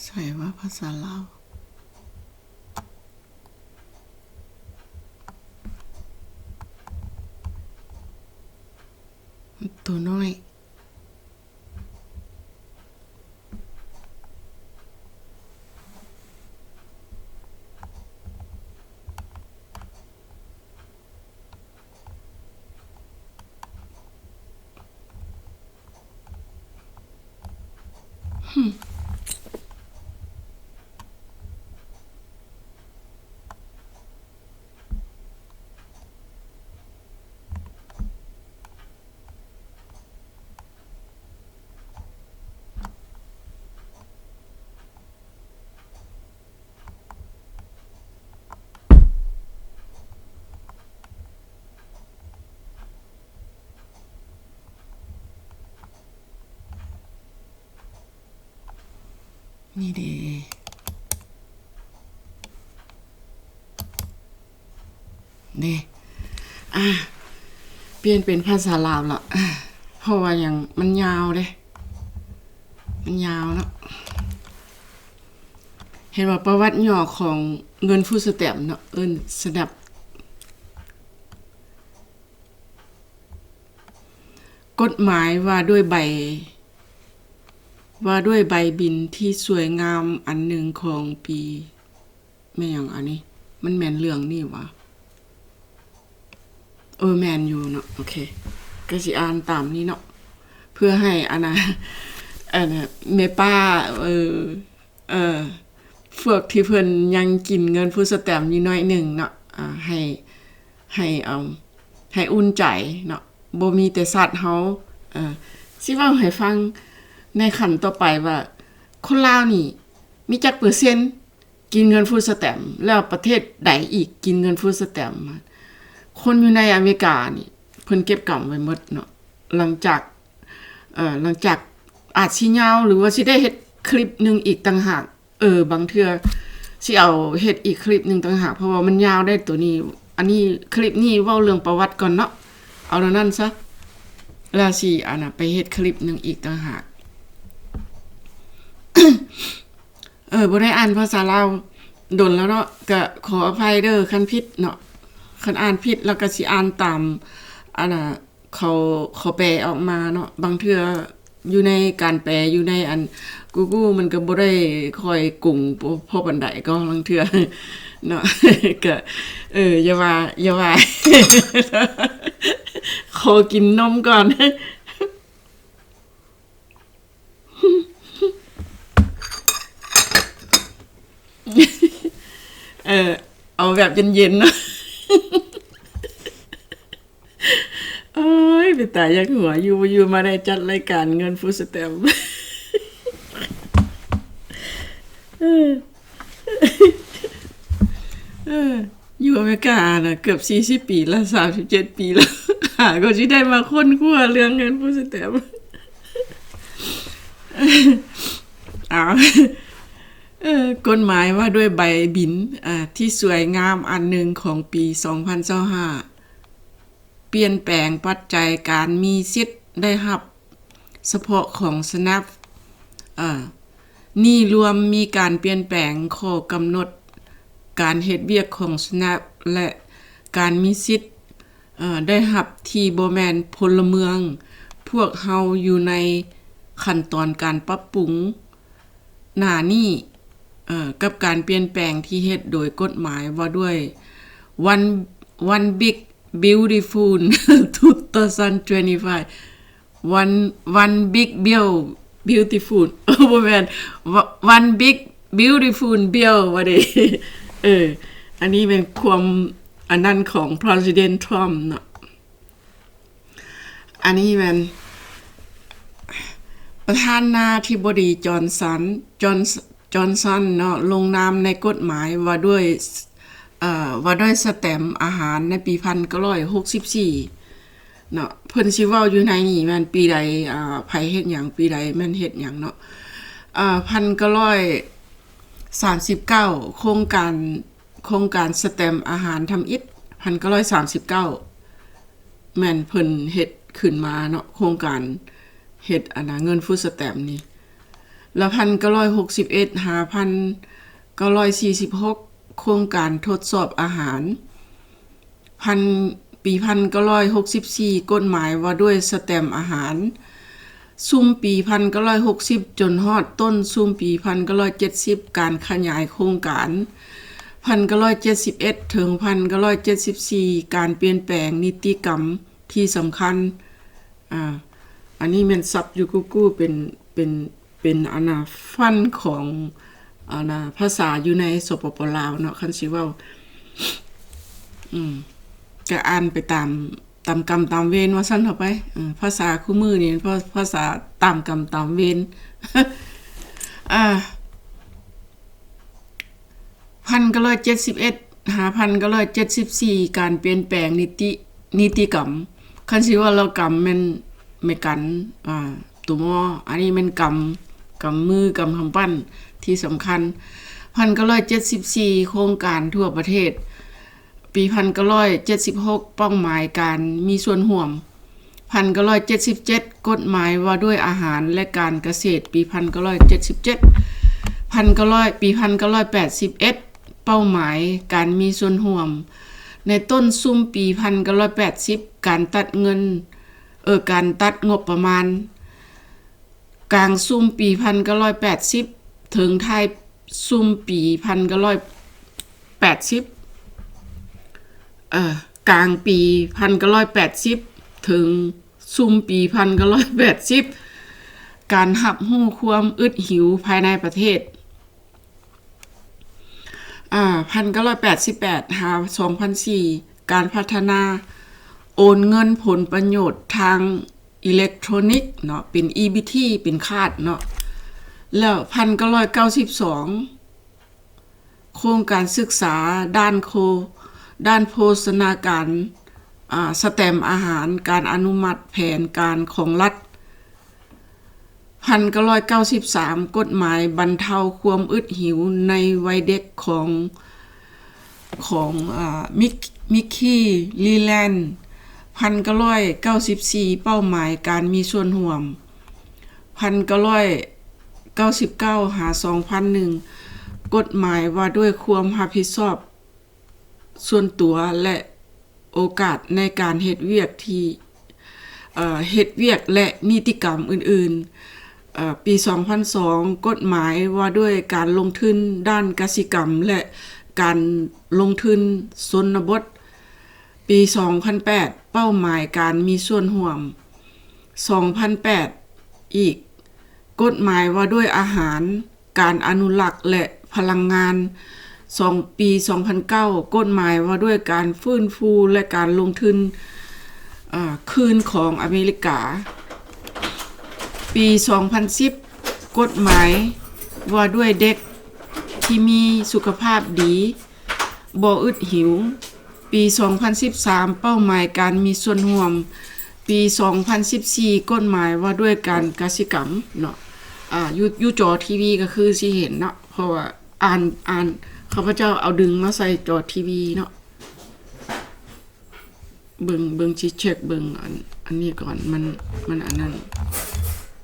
ໃສ່ວ່າພາສາລາວ ໂຕນ້ອຍ. ນີ້ເດ້ ນີ້ ອ່າ ປ່ຽນເປັນພາສາລາວລະ ເພາະວ່າຫຍັງ ມັນຍາວເດ້ ມັນຍາວເນາະ. ເຫັນວ່າປະຫວັດຫຍໍ້ຂອງເງິນຟູດສະແຕັມເນາະ ເອີ້ນສະແຕັມ ກົດໝາຍວ່າດ້ວຍໃບ ວ່າດ້ວຍໃບບິນທີ່ສວຍງາມອັນໜຶ່ງຂອງປີ ແມ່ນຫຍັງອັນນີ້? ມັນແມ່ນເລື່ອງນີ້ຫວາ? ເອີ ແມ່ນຢູ່ເນາະ ໂອເຄ ກໍຊິອ່ານຕາມນີ້ເນາະ ເພື່ອໃຫ້ອັນນະ ອັນນະ ແມ່ປ້າ ເອີ ເອີ ພວກທີ່ເພິ່ນຍັງກິນເງິນຟູດສະແຕັມຢູ່ໜ້ອຍໜຶ່ງເນາະ ອ່າ ໃຫ້ ໃຫ້ ເອີ ໃຫ້ອຸ່ນໃຈເນາະ ບໍ່ມີແຕ່ຊາດເຮົາ. ເອີ ຊິເວົ້າໃຫ້ຟັງໃນຂັ້ນຕໍ່ໄປວ່າ ຄົນລາວນີ້ມີຈັກເປີເຊັນ ກິນເງິນຟູດສະແຕັມ ແລ້ວປະເທດໃດອີກກິນເງິນຟູດສະແຕັມ? ຄົນຢູ່ໃນອາເມລິການີ້ ເພິ່ນເກັບກຳໄວ້ໝົດເນາະ ຫຼັງຈາກ ເອີ ຫຼັງຈາກອາດຊິຍາວ ຫຼືວ່າຊິໄດ້ເຮັດຄລິບໜຶ່ງອີກຕ່າງຫາກ ເອີ ບາງເທື່ອຊິເອົາເຮັດອີກຄລິບໜຶ່ງຕ່າງຫາກ ເພາະວ່າມັນຍາວໄດ໋ໂຕນີ້. ອັນນີ້ຄລິບນີ້ເວົ້າເລື່ອງປະຫວັດກ່ອນເນາະ ເອົາແນວນັ້ນຊະ ແລ້ວຊິ ອັນນະ ໄປເຮັດຄລິບໜຶ່ງອີກຕ່າງຫາກ. ເອີ ບໍ່ໄດ້ອ່ານພາສາລາວດົນແລ້ວເນາະ ກະຂໍອະໄພເດີຄັນຜິດເນາະ ຄັນອ່ານຜິດແລ້ວກະຊິອ່ານຕາມ ອັນນ່າ ເຂົາ ເຂົາແປອອກມາເນາະ, ບາງເທື່ອຢູ່ໃນການແປຢູ່ໃນອັນ Google ມັນກໍບໍ່ໄດ້ຄ່ອຍກົງພໍ ພໍປານໃດກໍລາງເທື່ອເນາະ. ກໍ ເອີ ຢ່າວ່າ ຢ່າວ່າ ຂໍກິນນົມກ່ອນ. ເອີ ເອົາແບບເຢັນໆເນາະ. ໂອ້ຍ ເປັນຕາຢາກຫົວ ຢູ່ບໍ່ຢູ່ມາໄດ້ຈັດລາຍການເງິນຟູດສະແຕັມ. ເອີ ເອີ ຢູ່ອາເມລິການະ ເກືອບສີ່ສິບປີແລ້ວ ສາມສິບເຈັດປີແລ້ວ ຫາກໍຊິໄດ້ມາຄົ້ນຄວ້າເລື່ອງເງິນຟູດສະແຕັມ. ເອົາ ເອີ ກົດໝາຍວ່າດ້ວຍໃບບິນ ອ່າ ທີ່ສວຍງາມອັນໜຶ່ງຂອງປີສອງພັນຊາວຫ້າ ປ່ຽນແປງປັດໄຈການມີສິດໄດ້ຮັບສະເພາະຂອງ SNAP ເອີ ນີ້ລວມມີການປ່ຽນແປງຂໍ້ກຳນົດການເຮັດວຽກຂອງ SNAP ແລະ ການມີສິດ ເອີ ໄດ້ຮັບທີ່ບໍ່ແມ່ນພົນລະເມືອງ. ພວກເຮົາຢູ່ໃນຂັ້ນຕອນການປັບປຸງໜ້ານີ້ ເອີ ກັບການປ່ຽນແປງທີ່ເຮັດໂດຍກົດໝາຍວ່າດ້ວຍ One One Big Beautiful two thousand twenty-five One One Big Bill Beautiful ເອີ ບໍ່ແມ່ນ One Big Beautiful Bill ວ່າເດ້. ເອີ ອັນນີ້ແມ່ນຄວາມອັນນັ້ນຂອງ President Trump ເນາະ. ອັນນີ້ແມ່ນປະທານນາທິບໍດີ Johnson John Johnson ເນາະ ລົງນາມໃນກົດໝາຍວ່າດ້ວຍ ເອີ ວ່າດ້ວຍສະແຕັມອາຫານໃນປີພັນເກົ້າຮ້ອຍຫົກສິບສີ່ເນາະ. ເພິ່ນຊິເວົ້າຢູ່ໃນນີ້ແມ່ນປີໃດ ເອີ ໃຜເຮັດຫຍັງ ປີໃດແມ່ນເຮັດຫຍັງເນາະ. ເອີ ພັນເກົ້າຮ້ອຍສາມສິບເກົ້າ ໂຄງການ ໂຄງການສະແຕັມອາຫານທຳອິດ ພັນເກົ້າຮ້ອຍສາມສິບເກົ້າ ແມ່ນເພິ່ນເຮັດຂຶ້ນມາເນາະ ໂຄງການເຮັດອັນນ່າເງິນຟູດສະແຕັມນີ້. ແລ້ວພັນເກົ້າຮ້ອຍຫົກສິບເອັດ ຫາພັນເກົ້າຮ້ອຍສີ່ສິບຫົກ ໂຄງການທົດສອບອາຫານ ພັນ ປີພັນເກົ້າຮ້ອຍຫົກສິບສີ່ ກົດໝາຍວ່າດ້ວຍສະແຕັມອາຫານ. ຊຸມປີພັນເກົ້າຮ້ອຍຫົກສິບ ຈົນຮອດຕົ້ນຊຸມປີພັນເກົ້າຮ້ອຍເຈັດສິບ ການຂະຫຍາຍໂຄງການ ພັນເກົ້າຮ້ອຍເຈັດສິບເອັດ ເຖິງພັນເກົ້າຮ້ອຍເຈັດສິບສີ່ ການປ່ຽນແປງນິຕິກຳທີ່ສຳຄັນ. ອ່າ ອັນນີ້ແມ່ນສັບຢູ່ Google ເປັນ ເປັນ ເປັນອັນນ່າ ຟອນຂອງອັນນ່າ ພາສາຢູ່ໃນ ສປປ ລາວ ເນາະ ຄັນຊິເວົ້າ ອືມ ກະອ່ານໄປຕາມ ຕາມກຳຕາມເວນວ່າຊັ້ນເຖາະໄປ. ເອີ ພາສາຄູ່ມື້ນີ້ ພາ ພາສາຕາມກຳຕາມເວນ. ອ່າ ພັນເກົ້າຮ້ອຍເຈັດສິບເອັດ ຫາພັນເກົ້າຮ້ອຍເຈັດສິບສີ່ ການປ່ຽນແປງນິຕິ ນິຕິກຳ ຄັນຊິເວົ້າແລ້ວກຳແມ່ນແມ່ກັນ ອ່າ ຕົວມໍ ອັນນີ້ແມ່ນກຳ ກຳມື ກຳກຳປັ້ນທີ່ສຳຄັນ. ພັນເກົ້າຮ້ອຍເຈັດສິບສີ່ ໂຄງການທົ່ວປະເທດ ປີພັນເກົ້າຮ້ອຍເຈັດສິບຫົກ ເປົ້າໝາຍການມີສ່ວນຮ່ວມ. ພັນເກົ້າຮ້ອຍເຈັດສິບເຈັດ ກົດໝາຍວ່າດ້ວຍອາຫານ ແລະ ການກະເສດ ປີພັນເກົ້າຮ້ອຍເຈັດສິບເຈັດ ພັນເກົ້າຮ້ອຍ ປີພັນເກົ້າຮ້ອຍແປດສິບເອັດ ເປົ້າໝາຍການມີສ່ວນຮ່ວມ. ໃນຕົ້ນຊຸມປີພັນເກົ້າຮ້ອຍແປດສິບ ການຕັດເງິນ ເອີ ການຕັດງົບປະມານ. ກາງຊຸມປີພັນເກົ້າຮ້ອຍແປດສິບ ເຖິງທ້າຍຊຸມປີພັນເກົ້າຮ້ອຍແປດສິບ ເອີ ກາງປີພັນເກົ້າຮ້ອຍແປດສິບ ເຖິງຊຸມປີພັນເກົ້າຮ້ອຍແປດສິບ ການຮັບຮູ້ຄວາມອຶດຫິວພາຍໃນປະເທດ. ອ່າ ພັນເກົ້າຮ້ອຍແປດສິບແປດ ຫາ ສອງພັນສີ່ ການພັດທະນາໂອນເງິນຜົນປະໂຫຍດທາງອີເລັກໂທຣນິກເນາະ ເປັນ ອີບີທີ ເປັນຄາດເນາະ. ແລ້ວ ພັນເກົ້າຮ້ອຍເກົ້າສິບສອງ ໂຄງການສຶກສາດ້ານໂຄ ດ້ານໂພຊະນາການ ອ່າ ສະແຕັມອາຫານ ການອະນຸມັດແຜນການຂອງລັດ. ພັນເກົ້າຮ້ອຍເກົ້າສິບສາມ ກົດໝາຍບັນເທົາຄວາມອຶດຫິວໃນໄວເດັກຂອງ ຂອງ ອາ ມິກ ມິກຄີ ລີແລນ. ພັນເກົ້າຮ້ອຍເກົ້າສິບສີ່ ເປົ້າໝາຍການມີສ່ວນຮ່ວມ. ພັນເກົ້າຮ້ອຍເກົ້າສິບເກົ້າ ຫາ ສອງພັນໜຶ່ງ ກົດໝາຍວ່າດ້ວຍຄວາມຮັບຜິດຊອບ ສ່ວນຕົວ ແລະ ໂອກາດໃນການເຮັດວຽກທີ່ ເອີ ເຮັດວຽກ ແລະ ນິຕິກຳອື່ນໆ. ເອີ ປີສອງພັນສອງ ກົດໝາຍວ່າດ້ວຍການລົງທຶນດ້ານກະສິກຳ ແລະ ການລົງທຶນຊົນນະບົດ. ປີສອງພັນແປດ ເປົ້າໝາຍການມີສ່ວນຮ່ວມ. ສອງພັນແປດ ອີກ ກົດໝາຍວ່າດ້ວຍອາຫານ, ການອະນຸລັກ ແລະ ພະລັງງານ. ສອງ ປີສອງພັນເກົ້າ ກົດໝາຍວ່າດ້ວຍການຟື້ນຟູ ແລະ ການລົງທຶນ ເອີ ຄືນຂອງອາເມລິກາ. ປີສອງພັນສິບ ກົດໝາຍວ່າດ້ວຍເດັກທີ່ມີສຸຂະພາບດີ, ບໍ່ອຶດຫິວ. ປີສອງພັນສິບສາມ ເປົ້າໝາຍການມີສ່ວນຮ່ວມ. ປີສອງພັນສິບສີ່ ກົດໝາຍວ່າດ້ວຍການກະສິກຳເນາະ. ອາ ຢູ່ ຢູ່ຈໍທີວີກໍຄືຊິເຫັນເນາະ ເພາະວ່າອ່ານ ອ່ານ ຂ້າພະເຈົ້າເອົາດຶງມາໃສ່ຈໍທີວີເນາະ. ເບິ່ງ ເບິ່ງ ຊິເຊັກເບິ່ງອັນ ອັນນີ້ກ່ອນ ມັນ ມັນອັນນັ້ນ.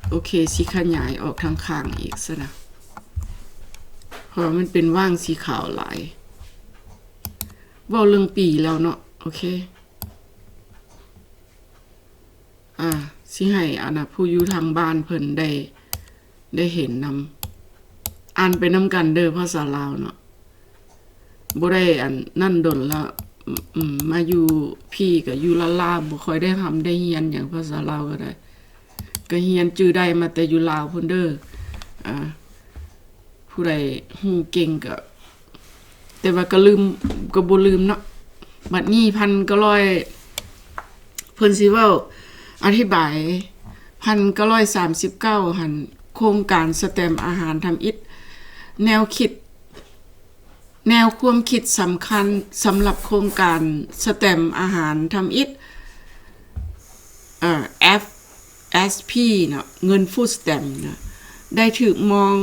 ໂອເຄ ຊິຂະຫຍາຍອອກທາງຂ້າງອີກຊະນະ ເພາະວ່າມັນເປັນຫວ່າງສີຂາວຫຼາຍ. ເວົ້າເລື່ອງປີແລ້ວເນາະ. ໂອເຄ ອາ ຊິໃຫ້ອັນນະ ຜູ້ຢູ່ທາງບ້ານເພິ່ນໄດ້ ໄດ້ເຫັນນຳ. ອ່ານໄປນຳກັນເດີ ພາສາລາວເນາະ. ບໍ່ໄດ້ອັນນັ້ນດົນລະ ອືມ ມາຢູ່ພີ້ກໍຢູ່ລ້າໆ ບໍ່ຄ່ອຍໄດ້ຮ່ຳໄດ້ຮຽນຫຍັງ ພາສາລາວກໍໄດ້ ກໍຮຽນຈື່ໄດ້ມາແຕ່ຢູ່ລາວພຸ້ນເດີ. ອາ ຜູ້ໃດຮູ້ເກັ່ງກໍ ແຕ່ວ່າກໍລືມ ກໍບໍ່ລືມເນາະ. ບັດນີ້ພັນເກົ້າຮ້ອຍ ເພິ່ນຊິເວົ້າອະທິບາຍ ພັນເກົ້າຮ້ອຍສາມສິບເກົ້າຫັ້ນ ໂຄງການສະແຕມອາຫານທຳອິດ ແນວຄິດ ແນວຄວາມຄິດສຳຄັນສຳລັບໂຄງການສະແຕມອາຫານທຳອິດ ເອີ ເອັຟເອັສພີ ເນາະ ເງິນຟູດສະແຕມ ເນາະ ໄດ້ຖືກມອງ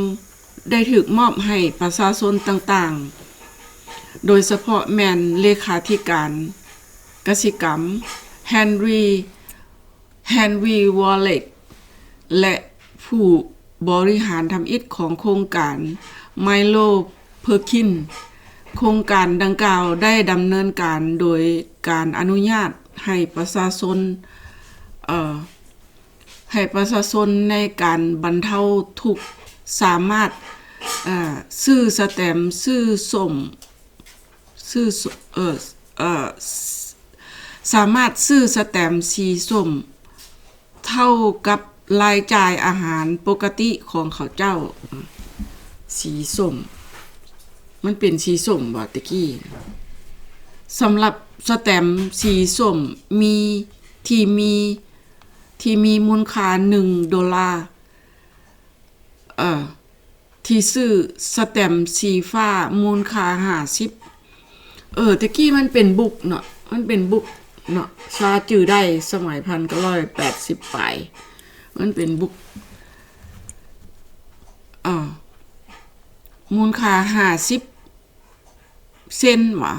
ໄດ້ຖືກມອບໃຫ້ປະຊາຊົນຕ່າງໆ ໂດຍສະເພາະແມ່ນເລຂາທິການກະສິກຳ Henry Henry Wallace ແລະ ຜູ້ບໍລິຫານທຳອິດຂອງໂຄງການ Milo Perkins. ໂຄງການດັ່ງກ່າວໄດ້ດຳເນີນການໂດຍການອະນຸຍາດໃຫ້ປະຊາຊົນ ເອີ ໃຫ້ປະຊາຊົນໃນການບັນເທົາທຸກ ສາມາດ ເອີ ຊື້ສະແຕມ ຊື້ສົ້ມ ຊື້ ເອີ ເອີ ສ- ສາມາດຊື້ສະແຕມສີສົ້ມເທົ່າກັບລາຍຈ່າຍອາຫານປົກກະຕິຂອງເຂົາເຈົ້າ. ສີສົ້ມ ມັນເປັນສີສົ້ມບໍ່ແຕ່ກີ້? ສຳລັບສະແຕມສີສົ້ມມີ ທີ່ມີ ທີ່ມີມູນຄ່າໜຶ່ງໂດລາ ເອີ ທີ່ຊື້ສະແຕມສີຟ້າມູນຄ່າຫ້າສິບ. ເອີ ແຕ່ກີ້ມັນເປັນບຸກເນາະ ມັນເປັນບຸກເນາະ ຊາຈື່ໄດ້ ສະໄໝພັນເກົ້າຮ້ອຍແປດສິບປາຍ ມັນເປັນບຸກ ເອີ ມູນຄ່າຫ້າສິບເຊັນຫວາ?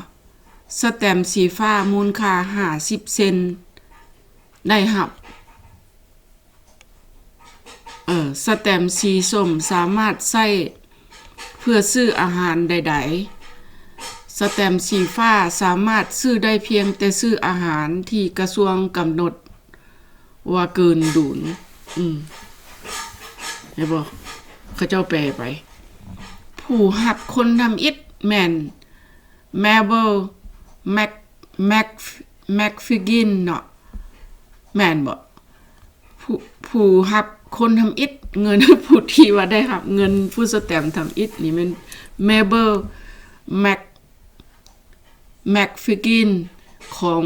ສະແຕມສີຟ້າມູນຄ່າຫ້າສິບເຊັນ ໄດ້ຮັບ ເອີ ສະແຕມສີສົ້ມສາມາດໃຊ້ເພື່ອຊື້ອາຫານໃດໆ. ສະແຕມສີຟ້າສາມາດຊື້ໄດ້ພຽງແຕ່ຊື້ອາຫານທີ່ກະຊວງກຳນົດວ່າເກີນດຸນ. ອືມ ເຫັນບໍ່? ເຂົາເຈົ້າແປໄປ. ຜູ້ຮັບຄົນທຳອິດແມ່ນ Mabel Mac- Mac- McFiggin ເນາະ ແມ່ນບໍ່? ຜູ້ ຜູ້ຮັບຄົນທຳອິດເງິນ ຜູ້ທີ່ວ່າໄດ້ຮັບເງິນຟູດສະແຕມທຳອິດນີ້ແມ່ນ Mabel Mac- McFiggin ຂອງ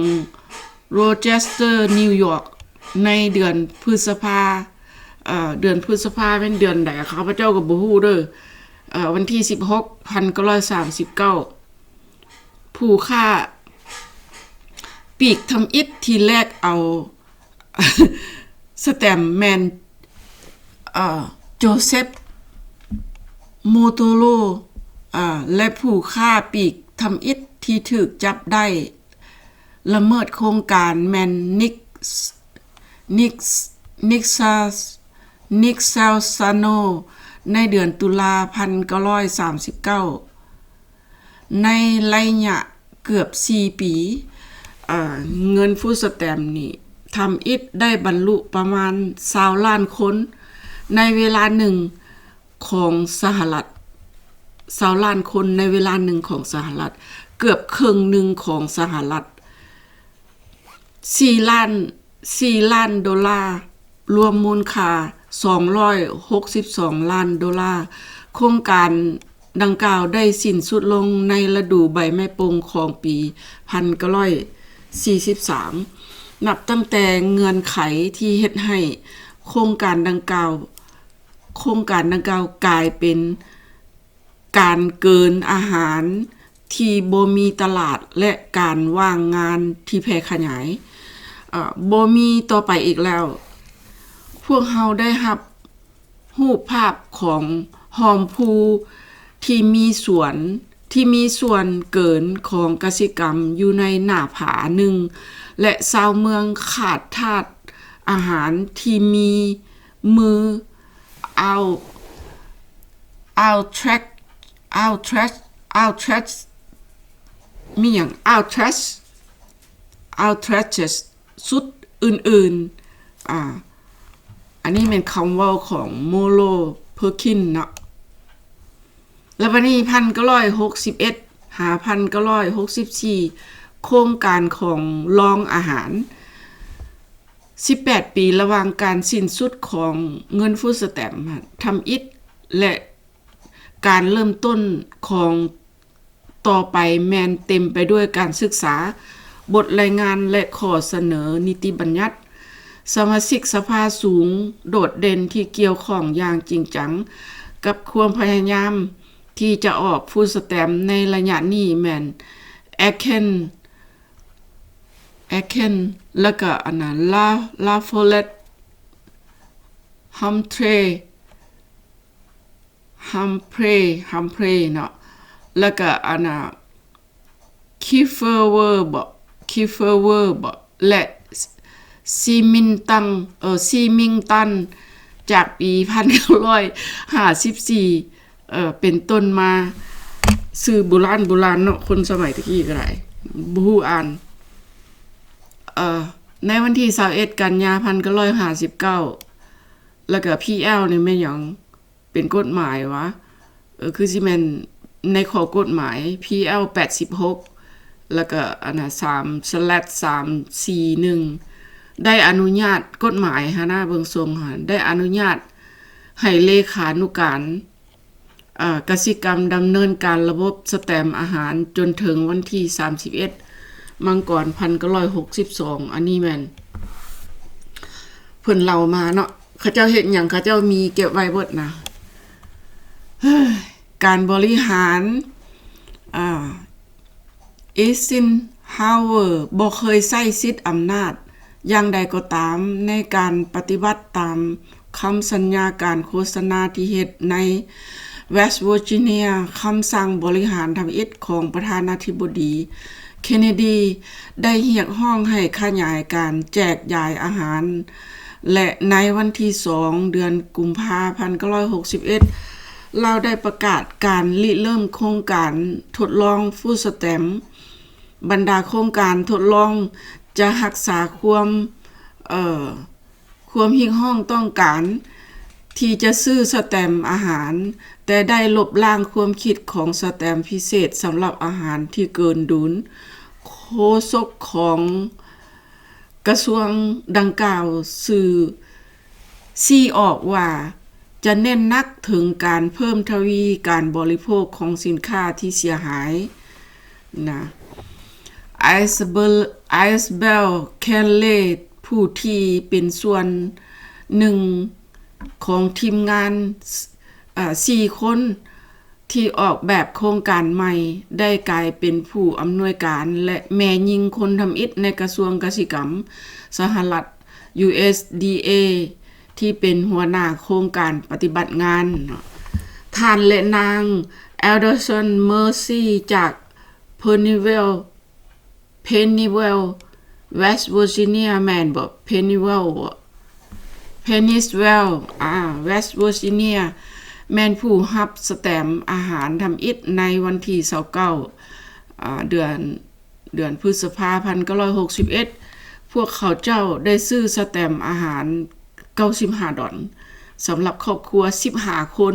Rochester New York ໃນເດືອນພຶດສະພາ ເອີ ເດືອນພຶດສະພາແມ່ນເດືອນໃດ ຂ້າພະເຈົ້າກໍບໍ່ຮູ້ເດີ ເອີ ວັນທີສິບຫົກ ພັນເກົ້າຮ້ອຍສາມສິບເກົ້າ ຜູ້ຄ້າປີກທຳອິດທີ່ແລກເອົາສະແຕມແມ່ນ ເອີ Joseph Motolo ເອີ ແລະ ຜູ້ຄ້າປີກທຳອິດທີ່ຖືກຈັບໄດ້ລະເມີດໂຄງການແມ່ນ Nick Nick Nick Nick Salzano ໃນເດືອນຕຸລາ ພັນເກົ້າຮ້ອຍສາມສິບເກົ້າ. ໃນໄລຍະເກືອບສີ່ປີ ເງິນຟູດສະແຕມນີ້ ທຳອິດໄດ້ບັນລຸປະມານຊາວລ້ານຄົນໃນເວລາໜຶ່ງຂອງສະຫະລັດ, ຊາວລ້ານຄົນໃນເວລາໜຶ່ງຂອງສະຫະລັດ, ເກືອບເຄິ່ງໜຶ່ງຂອງສະຫະລັດ, ສີ່ລ້ານ ສີ່ລ້ານໂດລາ, ລວມມູນຄ່າສອງຮ້ອຍຫົກສິບສອງລ້ານໂດລາ. ໂຄງການດັ່ງກ່າວໄດ້ສິ້ນສຸດລົງໃນລະດູໃບໄມ້ປົ່ງຂອງປີພັນເກົ້າຮ້ອຍສີ່ສິບສາມ. ນັບຕັ້ງແຕ່ເງື່ອນໄຂທີ່ເຮັດໃຫ້ໂຄງການດັ່ງກ່າວ, ໂຄງການດັ່ງກ່າວກາຍເປັນ ການເກີນອາຫານທີ່ບໍ່ມີຕະຫຼາດ ແລະ ການວ່າງງານທີ່ແຜ່ຂະຫຍາຍ, ເອີ, ບໍ່ມີຕໍ່ໄປອີກແລ້ວ. ພວກເຮົາໄດ້ຮັບຮູບພາບຂອງຮ່ອມພູທີ່ມີສວນ, ທີ່ມີສ່ວນເກີນຂອງກະສິກຳຢູ່ໃນໜ້າຜາໜຶ່ງ ແລະ ຊາວເມືອງຂາດທາດອາຫານທີ່ມີມື້ Al-, Altrex, Altrex, Altrex ມີຫຍັງ? Altrex, Altrex ສຸດອື່ນໆ. ອາ ອັນນີ້ແມ່ນຄຳເວົ້າຂອງ Molo Perkins ເນາະ. ແລ້ວບັດນີ້ ພັນເກົ້າຮ້ອຍຫົກສິບເອັດ ຫາ ພັນເກົ້າຮ້ອຍຫົກສິບສີ່ ໂຄງການຂອງລອງອາຫານ ສິບແປດປີລະຫວ່າງການສິ້ນສຸດຂອງເງິນຟູດສະແຕມທຳອິດ ແລະ ການເລີ່ມຕົ້ນຂອງຕໍ່ໄປແມ່ນເຕັມໄປດ້ວຍການສຶກສາ, ບົດລາຍງານ ແລະ ຂໍ້ສະເໜີນິຕິບັນຍັດ. ສະມາຊິກສະພາສູງໂດດເດັ່ນທີ່ກ່ຽວຂ້ອງຢ່າງຈິງຈັງກັບຄວາມພະຍາຍາມທີ່ຈະອອກຟູດສະແຕມໃນໄລຍະນີ້ແມ່ນ Atkins, Atkins ແລ້ວກະອັນນັ້ນ La, La Follette, Humphrey, Humphrey, Humphrey ເນາະ ແລ້ວກະອັນນ່າ Kefauver ບໍ Kefauver ບໍ ແລະ Symington, ເອີ Symington ຈາກປີພັນເກົ້າຮ້ອຍຫ້າສິບສີ່ ເອີ ເປັນຕົ້ນມາ. ຊື່ໂບລານໂບລານເນາະ ຄົນສະໄໝຕະກີ້ກະໄດ້ ບໍ່ຮູ້ອ່ານ. ເອີ ໃນວັນທີຊາວເອັດ ກັນຍາ ພັນເກົ້າຮ້ອຍຫ້າສິບເກົ້າ ແລ້ວກະ ພີແອລ ນີ້ແມ່ນຫຍັງ? ເປັນກົດໝາຍຫວາ? ເອີ ຄືຊິແມ່ນໃນຂໍ້ກົດໝາຍ ພີແອລ ແປດສິບຫົກ ແລ້ວກະອັນນ່າ ສາມ ສະແລັດ ສາມສີ່ໜຶ່ງ ໄດ້ອະນຸຍາດ ກົດໝາຍຫັ້ນນະ ເບິ່ງຊົງຫັ້ນ ໄດ້ອະນຸຍາດໃຫ້ເລຂານຸການ ເອີ ກະສິກຳດຳເນີນການລະບົບສະແຕມອາຫານຈົນເຖິງວັນທີສາມສິບເອັດ ມັງກອນ ພັນເກົ້າຮ້ອຍຫົກສິບສອງ. ອັນນີ້ແມ່ນເພິ່ນເລົ່າມາເນາະ ເຂົາເຈົ້າເຮັດຫຍັງ ເຂົາເຈົ້າມີເກັບໄວ້ເບິດນະ. ການບໍລິຫານ ອາ Eisenhower ບໍ່ເຄີຍໃຊ້ສິດອຳນາດ. ຢ່າງໃດກໍຕາມ, ໃນການປະຕິບັດຕາມຄຳສັນຍາການໂຄສະນາທີ່ເຮັດໃນ West Virginia, ຄຳສັ່ງບໍລິຫານທຳອິດຂອງປະທານາທິບໍດີ Kennedy ໄດ້ຮຽກຮ້ອງໃຫ້ຂະຫຍາຍການແຈກຢາຍອາຫານ ແລະ ໃນວັນທີສອງ ເດືອນກຸມພາ ພັນເກົ້າຮ້ອຍຫົກສິບເອັດ ລາວໄດ້ປະກາດການລິເລີ່ມໂຄງການທົດລອງຟູດສະແຕມ. ບັນດາໂຄງການທົດລອງຈະຮັກສາຄວາມ, ເອີ, ຄວາມຮຽກຮ້ອງຕ້ອງການທີ່ຈະຊື້ສະແຕມອາຫານ, ແຕ່ໄດ້ລົບລ້າງຄວາມຄິດຂອງສະແຕມພິເສດສຳລັບອາຫານທີ່ເກີນດຸນ. ໂຄສົກຂອງ ກະຊວງດັ່ງກ່າວສື່ ຊີ້ອອກວ່າຈະເນັ້ນໜັກເຖິງການເພີ່ມທະວີການບໍລິໂພກຂອງສິນຄ້າທີ່ເສຍຫາຍນະ. Isabel, Isabel Kelly ຜູ້ທີ່ເປັນສ່ວນໜຶ່ງຂອງທີມງານ, ເອີ, ສີ່ຄົນ ທີ່ອອກແບບໂຄງການໃໝ່ ໄດ້ກາຍເປັນຜູ້ອຳນວຍການ ແລະ ແມ່ຍິງຄົນທຳອິດໃນກະຊວງກະສິກຳສະຫະລັດ USDA ທີ່ເປັນຫົວໜ້າໂຄງການປະຕິບັດງານ. ທ່ານ ແລະ ນາງ Alderson Mercer ຈາກ Pennywell Pennywell, West Virginia ແມ່ນບໍ່? Pennywell ບໍ່? Pennywell, ອາ, West Virginia ແມ່ນຜູ້ຮັບສະແຕມອາຫານທຳອິດໃນວັນທີຊາວເກົ້າ ອາ ເດືອນ ເດືອນພຶດສະພາ ພັນເກົ້າຮ້ອຍຫົກສິບເອັດ ພວກເຂົາເຈົ້າໄດ້ຊື້ສະແຕັມອາຫານ ເກົ້າສິບຫ້າດອນ ສຳລັບຄອບຄົວ ສິບຫ້າຄົນ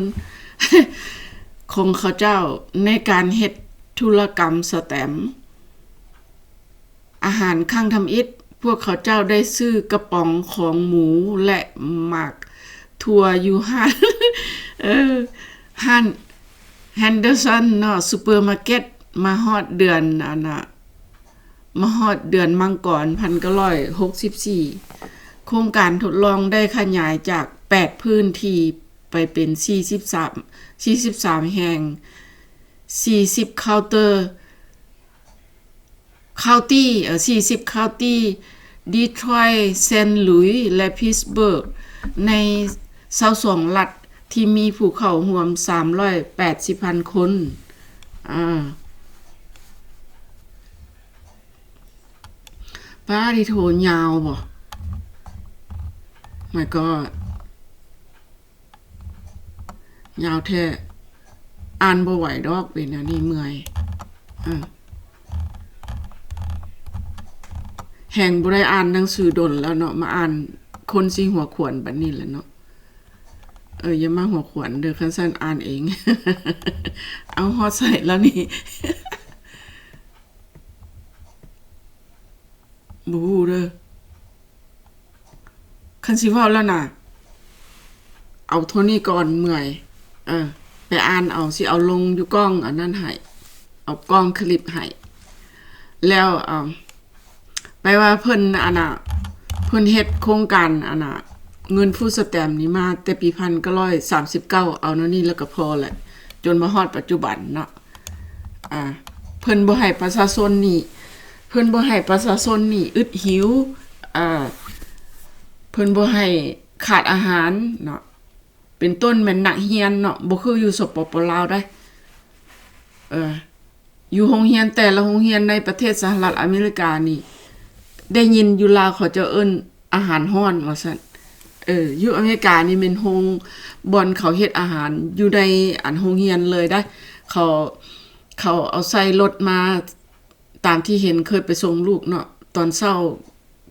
ຂອງເຂົາເຈົ້າ ໃນການເຮັດທຸລະກຳສະແຕັມ ອາຫານຄັ້ງທຳອິດ, ພວກເຂົາເຈົ້າໄດ້ຊື້ກະປ໋ອງຂອງໝູ ແລະ ໝາກຖົ່ວຢູ່ຮ້ານ ເອີ ຮ້ານ Henderson ເນາະ Supermarket ມາຮອດເດືອນ ອັນນະ ມາຮອດເດືອນມັງກອນ ພັນເກົ້າຮ້ອຍຫົກສິບສີ່ ໂຄງການທົດລອງໄດ້ຂະຫຍາຍຈາກແປດພື້ນທີ່ໄປເປັນສີ່ສິບສາມ ສີ່ສິບສາມແຫ່ງ ສີ່ສິບເຄົາເຕີ ເຄົາຕີ ເອີ ສີ່ສິບເຄົາຕີ Detroit, Saint Louis ແລະ Pittsburgh ໃນຊາວສອງລັດທີ່ມີຜູ້ເຂົ້າຮ່ວມສາມຮ້ອຍແປດສິບພັນຄົນ. ອາ ປາດ ໂທ ຍາວບໍ່? My god. ຍາວແທ້ ອ່ານບໍ່ໄຫວດອກ ເປັນແນວນີ້ເມື່ອຍ ເອີ ແຮງບໍ່ໄດ້ອ່ານໜັງສືດົນແລ້ວເນາະ ມາອ່ານຄົນຊິຫົວຂວັນບັດນີ້ແຫຼະເນາະ ເອີ ຢ່າມາຫົວຂວັນເດີ ຄັນຊັ້ນອ່ານເອງ ເອົາ ຮອດໃສແລ້ວນີ້ ບໍ່ຮູ້ເດີ ຄັນຊິເວົ້າແລ້ວນະ ເອົາເທົ່ານີ້ກ່ອນ ເມື່ອຍ ເອີ ໄປອ່ານເອົາ ຊິເອົາລົງຢູ່ກ້ອງອັນນັ້ນໃຫ້ ເອົາກ້ອງຄລິບໃຫ້ ແລ້ວ ເອີ ແປວ່າເພິ່ນ ອັນນະ ເພິ່ນເຮັດໂຄງການ ອັນນະ ເງິນຟູດສະແຕັມນີ້ມາແຕ່ປີພັນເກົ້າຮ້ອຍສາມສິບເກົ້າ ເອົາແນວນີ້ແລ້ວກໍພໍແຫຼະ ຈົນມາຮອດປັດຈຸບັນເນາະ. ອ່າ ເພິ່ນບໍ່ໃຫ້ປະຊາຊົນນີ້ ເພິ່ນບໍ່ໃຫ້ປະຊາຊົນນີ້ອຶດຫິວ ອ່າ ເພິ່ນບໍ່ໃຫ້ຂາດອາຫານເນາະ ເປັນຕົ້ນແມ່ນນັກຮຽນເນາະ ບໍ່ຄືຢູ່ ສປປ ລາວ ໃດ ເອີ ຢູ່ໂຮງຮຽນແຕ່ລະໂຮງຮຽນໃນປະເທດສະຫະລັດອາເມລິການີ້ ໄດ້ຍິນຢູ່ລາວເຂົາເຈົ້າເອີ້ນອາຫານຮ້ອນວ່າຊັ້ນ ເອີ ຢູ່ອາເມລິການີ້ແມ່ນໂຮງ ບ່ອນເຂົາເຮັດອາຫານຢູ່ໃນ ອັນ ໂຮງຮຽນເລີຍໄດ໋ ເຂົາ ເຂົາເອົາໃສ່ລົດມາ ຕາມທີ່ເຫັນເຄີຍໄປສົ່ງລູກເນາະ ຕອນເຊົ້າ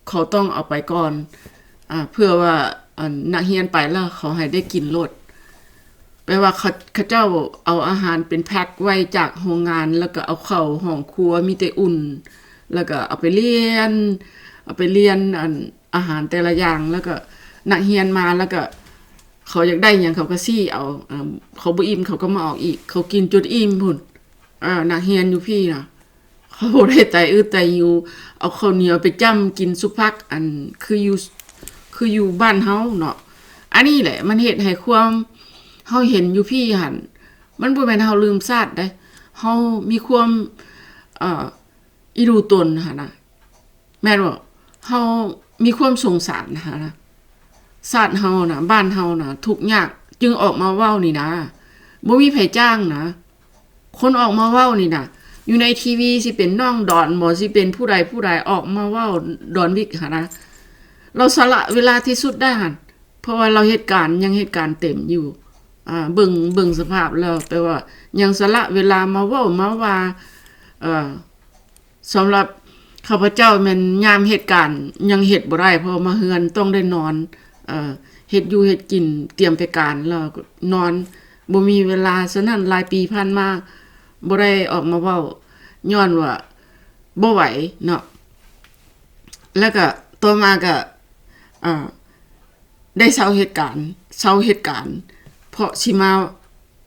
ເຂົາຕ້ອງເອົາໄປກ່ອນ ອາ ເພື່ອວ່າ ອັນ ນັກຮຽນໄປແລ້ວເຂົາໃຫ້ໄດ້ກິນໂລດ ແປວ່າເຂົາ ເຂົາເຈົ້າເອົາອາຫານເປັນແພັກໄວ້ຈາກໂຮງງານ ແລ້ວກໍເອົາເຂົ້າຫ້ອງຄົວມີແຕ່ອຸ່ນ ແລ້ວກໍເອົາໄປລຽນ ເອົາໄປລຽນ ອັນ ອາຫານແຕ່ລະຢ່າງ ແລ້ວກໍນັກຮຽນມາ ແລ້ວກໍເຂົາຢາກໄດ້ຫຍັງເຂົາກໍຊີ້ເອົາ ເຂົາບໍ່ອີ່ມເຂົາກໍມາເອົາອີກ ເຂົາກິນຈົນອີ່ມພຸ້ນ ເອີ ນັກຮຽນຢູ່ພີ້ນະ ເຂົາບໍ່ໄດ້ຕາຍອຶດຕາຍຫິວ ເອົາເຂົ້າໜຽວໄປຈ້ຳກິນສຸຜັກ ອັນ ຄືຢູ່ ຄືຢູ່ບ້ານເຮົາເນາະ ອັນນີ້ແຫຼະມັນເຮັດໃຫ້ຄວາມ ເຮົາເຫັນຢູ່ພີ້ຫັ້ນ ມັນບໍ່ແມ່ນເຮົາລືມຊາດໃດ ເຮົາມີຄວາມ ເອີ ອີ່ດູຕົນຫັ້ນນະ ແມ່ນບໍ່? ເຮົາມີຄວາມສົງສານຫັ້ນນະ ຊາດເຮົານະ ບ້ານເຮົານະ ທຸກຍາກ ຈຶ່ງອອກມາເວົ້ານີ້ນະ ບໍ່ມີໃຜຈ້າງນະ ຄົນອອກມາເວົ້ານີ້ນະ ຢູ່ໃນທີວີ ຊິເປັນນ້ອງດອນບໍ ຊິເປັນຜູ້ໃດຜູ້ໃດ ອອກມາເວົ້າ ດອນວິກຫັ້ນນະ ລາວສະຫຼະເວລາທີ່ສຸດໄດ້ຫັ້ນ ເພາະວ່າລາວເຮັດການ ຍັງເຮັດການເຕັມຢູ່ ອາ ເບິ່ງ ເບິ່ງສະພາບແລ້ວ ແປວ່າຍັງສະຫຼະເວລາມາເວົ້າມາວ່າ ເອີ ສຳລັບຂ້າພະເຈົ້າແມ່ນຍາມເຮັດການຍັງເຮັດບໍ່ໄດ້ ເພາະມາເຮືອນຕ້ອງໄດ້ນອນ ເອີ ເຮັດຢູ່ເຮັດກິນ ຕຽມໄປການແລ້ວນອນ ບໍ່ມີເວລາ. ສະນັ້ນຫຼາຍປີຜ່ານມາບໍ່ໄດ້ອອກມາເວົ້າ ຍ້ອນວ່າບໍ່ໄຫວເນາະ. ແລ້ວກະຕໍ່ມາກະ ເອີ ໄດ້ເຊົາເຮັດການ ເຊົາເຮັດການ ເພາະຊິມາ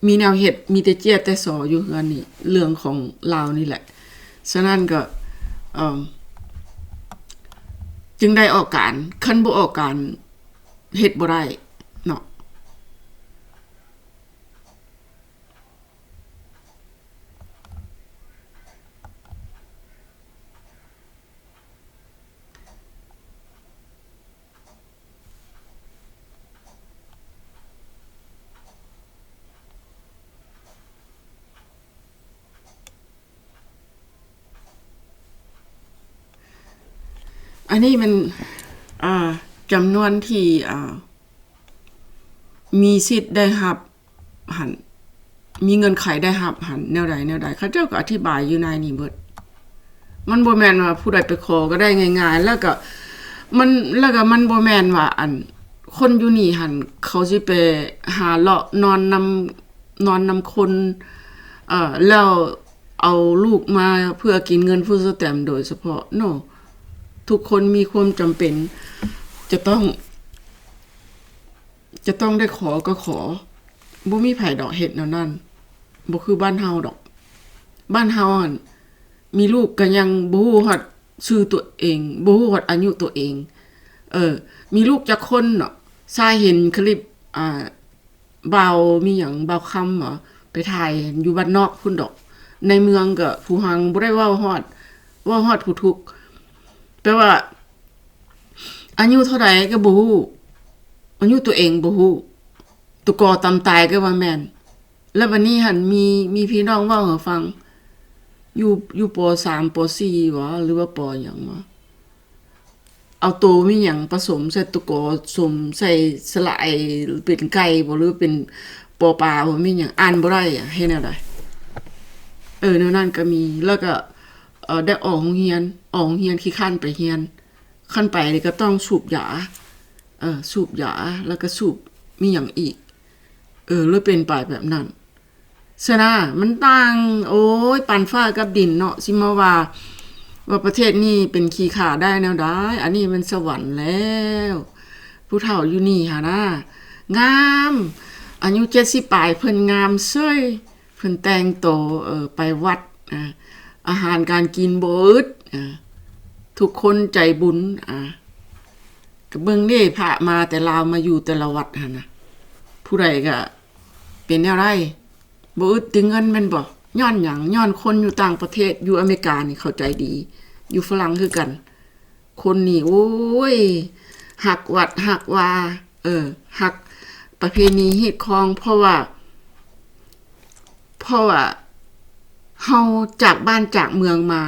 ມີແນວເຮັດ ມີແຕ່ເຈ້ຍແຕ່ສໍຢູ່ເຮືອນນີ້ ເລື່ອງຂອງລາວນີ້ແຫຼະ. ສະນັ້ນກໍ ເອີ ຈຶ່ງໄດ້ອອກການ ຄັນບໍ່ອອກການເຮັດບໍ່ໄດ້ເນາະ. ອັນນີ້ແມ່ນ ອ່າ ຈຳນວນທີ່ ອ່າ ມີສິດໄດ້ຮັບຫັ້ນ ມີເງື່ອນໄຂໄດ້ຮັບຫັ້ນ ແນວໃດແນວໃດ ເຂົາເຈົ້າກໍອະທິບາຍຢູ່ໃນນີ້ເບິດ. ມັນບໍ່ແມ່ນວ່າຜູ້ໃດໄປຂໍກໍໄດ້ງ່າຍໆ ແລ້ວກໍມັນ ແລ້ວກໍມັນບໍ່ແມ່ນວ່າ ອັນ ຄົນຢູ່ນີ້ຫັ້ນ ເຂົາຊິໄປຫາເລາະນອນນຳ ນອນນຳຄົນ ເອີ ແລ້ວເອົາລູກມາເພື່ອກິນເງິນຟູດສະແຕັມໂດຍສະເພາະ. No. ທຸກຄົນມີຄວາມຈຳເປັນ ຈະຕ້ອງ ຈະຕ້ອງໄດ້ຂໍກໍຂໍ. ບໍ່ມີໃຜດອກເຮັດແນວນັ້ນ. ບໍ່ຄືບ້ານເຮົາດອກ. ບ້ານເຮົາຫັ້ນ ມີລູກກໍຍັງບໍ່ຮູ້ຮອດຊື່ຕົວເອງ, ບໍ່ຮູ້ຮອດອາຍຸຕົວເອງ. ເອີ ມີລູກຈັກຄົນເນາະ? ຊາຍເຫັນຄລິບ ອ່າ ບ່າວມີຫຍັງ ບ່າວຄຳຫວາ ໄປຖ່າຍຢູ່ບ້ານນອກພຸ້ນດອກ. ໃນເມືອງກໍຜູ້ຮັ່ງບໍ່ໄດ້ເວົ້າຮອດ ເວົ້າຮອດຜູ້ທຸກ. ແປວ່າ ອາຍຸເທົ່າໃດກໍບໍ່ຮູ້, ອາຍຸຕົວເອງບໍ່ຮູ້, ຕົວກໍຕຳຕາຍກໍວ່າແມ່ນ. ແລ້ວບັດນີ້ຫັ້ນ ມີ ມີພີ່ນ້ອງເວົ້າໃຫ້ຟັງ ຢູ່ ຢູ່ ປໍສາມ ປໍສີ່ ຫວາ ຫຼືວ່າ ປໍ ຫຍັງຫວາ ເອົາໂຕມີຫຍັງປະສົມໃສ່ຕົວກໍ ສົມໃສ່ສະຫຼະໄອ ເປັນໄກ່ບໍ ຫຼືເປັນ ປໍປາບໍ ມີຫຍັງ ອ່ານບໍ່ໄດ້ອະ ເຮັດແນວໃດ? ເອີ ແນວນັ້ນກໍມີ. ແລ້ວກໍ ເອີ ໄດ້ອອກໂຮງຮຽນ ອອກໂຮງຮຽນຂີ້ຄ້ານໄປຮຽນ. ຄັນໄປນີ້ກໍຕ້ອງສູບຢາ ເອີ ສູບຢາ ແລ້ວກໍສູບມີຫຍັງອີກ ເອີ ເລີຍເປັນໄປແບບນັ້ນ. ຊະນະ ມັນຕ່າງ ໂອ້ຍ ປານຟ້າກັບດິນເນາະ ຊິມາວ່າ ວ່າປະເທດນີ້ເປັນຂີ້ຂ້າໄດ້ແນວໃດ? ອັນນີ້ແມ່ນສະຫວັນແລ້ວ. ຜູ້ເຖົ້າຢູ່ນີ້ຫັ້ນນະ ງາມ ອາຍຸເຈັດສິບປາຍ ເພິ່ນງາມເສີຍ. ເພິ່ນແຕ່ງໂຕ ເອີ ໄປວັດ ອາ ອາຫານການກິນບໍ່ອຶດ ອາ ທຸກຄົນໃຈບຸນ ອາ ກໍເບິ່ງເດ້ ພະມາແຕ່ລາວມາຢູ່ແຕ່ລະວັດຫັ້ນນະ ຜູ້ໃດກໍເປັນແນວໃດ ບໍ່ອຶດແຕ່ເງິນແມ່ນບໍ່? ຍ້ອນຫຍັງ? ຍ້ອນຄົນຢູ່ຕ່າງປະເທດ ຢູ່ອາເມລິການີ້ເຂົາໃຈດີ ຢູ່ຝຣັ່ງຄືກັນ. ຄົນນີ້ ໂອ້ຍ ຮັກວັດຮັກວາ ເອີ ຮັກປະເພນີຮີດຄອງ ເພາະວ່າ ເພາະວ່າເຮົາຈາກບ້ານຈາກເມືອງມາ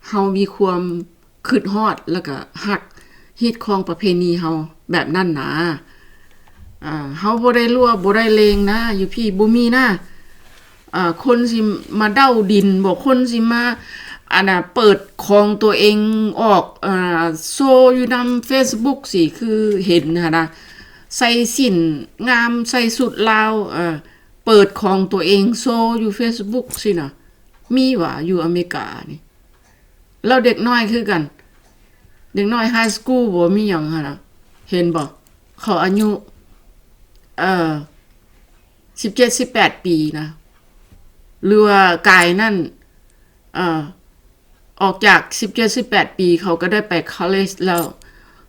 ເຮົາມີຄວາມຄິດຮອດ ແລ້ວກະຮັກຮີດຄອງປະເພນີເຮົາແບບນັ້ນນາ. ເຮົາບໍ່ໄດ້ລົວະ ບໍ່ໄດ້ເລງນາ ຢູ່ພີ້ບໍ່ມີນາ. ເອີ ຄົນຊິມາເດົາດິນບໍ ຄົນຊິມາ ອັນນ່າ ເປີດຂອງຕົວເອງອອກ ເອີ ໂຊຢູ່ນຳເຟສບຸກ ຊິຄືເຫັນຫັ້ນນະ ໃສ່ສິ້ນງາມ ໃສ່ຊຸດລາວ ເອີ ເປີດຂອງຕົວເອງໂຊຢູ່ເຟສບຸກ ຊິນະ ມີຫວາ ຢູ່ອາເມລິການີ້? ແລ້ວເດັກນ້ອຍຄືກັນ ເດັກນ້ອຍໄຮສະກູລບໍ ມີຫຍັງຫັ້ນນະ ເຫັນບໍ ເຂົາອາຍຸ ເອີ ສິບເຈັດ ສິບແປດປີນະ ຫຼືວ່າກາຍນັ້ນ ເອີ ອອກຈາກສິບເຈັດ ສິບແປດປີ ເຂົາກໍໄດ້ໄປຄໍເລຈແລ້ວ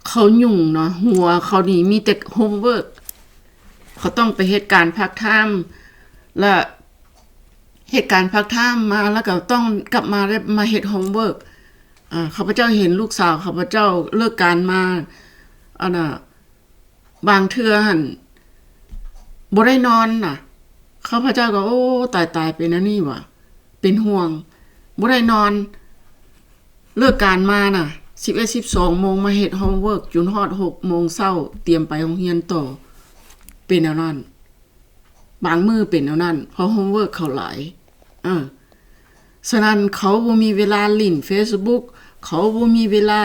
ເຂົາຫຍຸ້ງເນາະ ຫົວເຂົານີ້ມີແຕ່ໂຮມເວີກ ເຂົາຕ້ອງໄປເຮັດການພາດທາມ ແລະ ເຮັດການພາດທາມມາ ແລ້ວກໍຕ້ອງກັບມາ ໄດ້ມາເຮັດໂຮມເວີກ. ອາ ຂ້າພະເຈົ້າເຫັນລູກສາວຂ້າພະເຈົ້າເລີກການມາ ອັນນ່າ ບາງເທື່ອຫັ້ນບໍ່ໄດ້ນອນນະ ຂ້າພະເຈົ້າກໍ ໂອ້ ຕາຍໆ ເປັນອັນນີ້ຫວາ ເປັນຫ່ວງ ບໍ່ໄດ້ນອນ. ເລີກການມານະ ສິບເອັດ ສິບສອງໂມງ ມາເຮັດໂຮມເວີກຈົນຮອດຫົກໂມງເຊົ້າ ຕຽມໄປໂຮງຮຽນຕໍ່ ເປັນແນວນັ້ນ. ບາງມື້ເປັນແນວນັ້ນ ເພາະໂຮມເວີກເຂົາຫຼາຍ. ເອີ ສະນັ້ນເຂົາບໍ່ມີເວລາຫຼິ້ນເຟສບຸກ ເຂົາບໍ່ມີເວລາ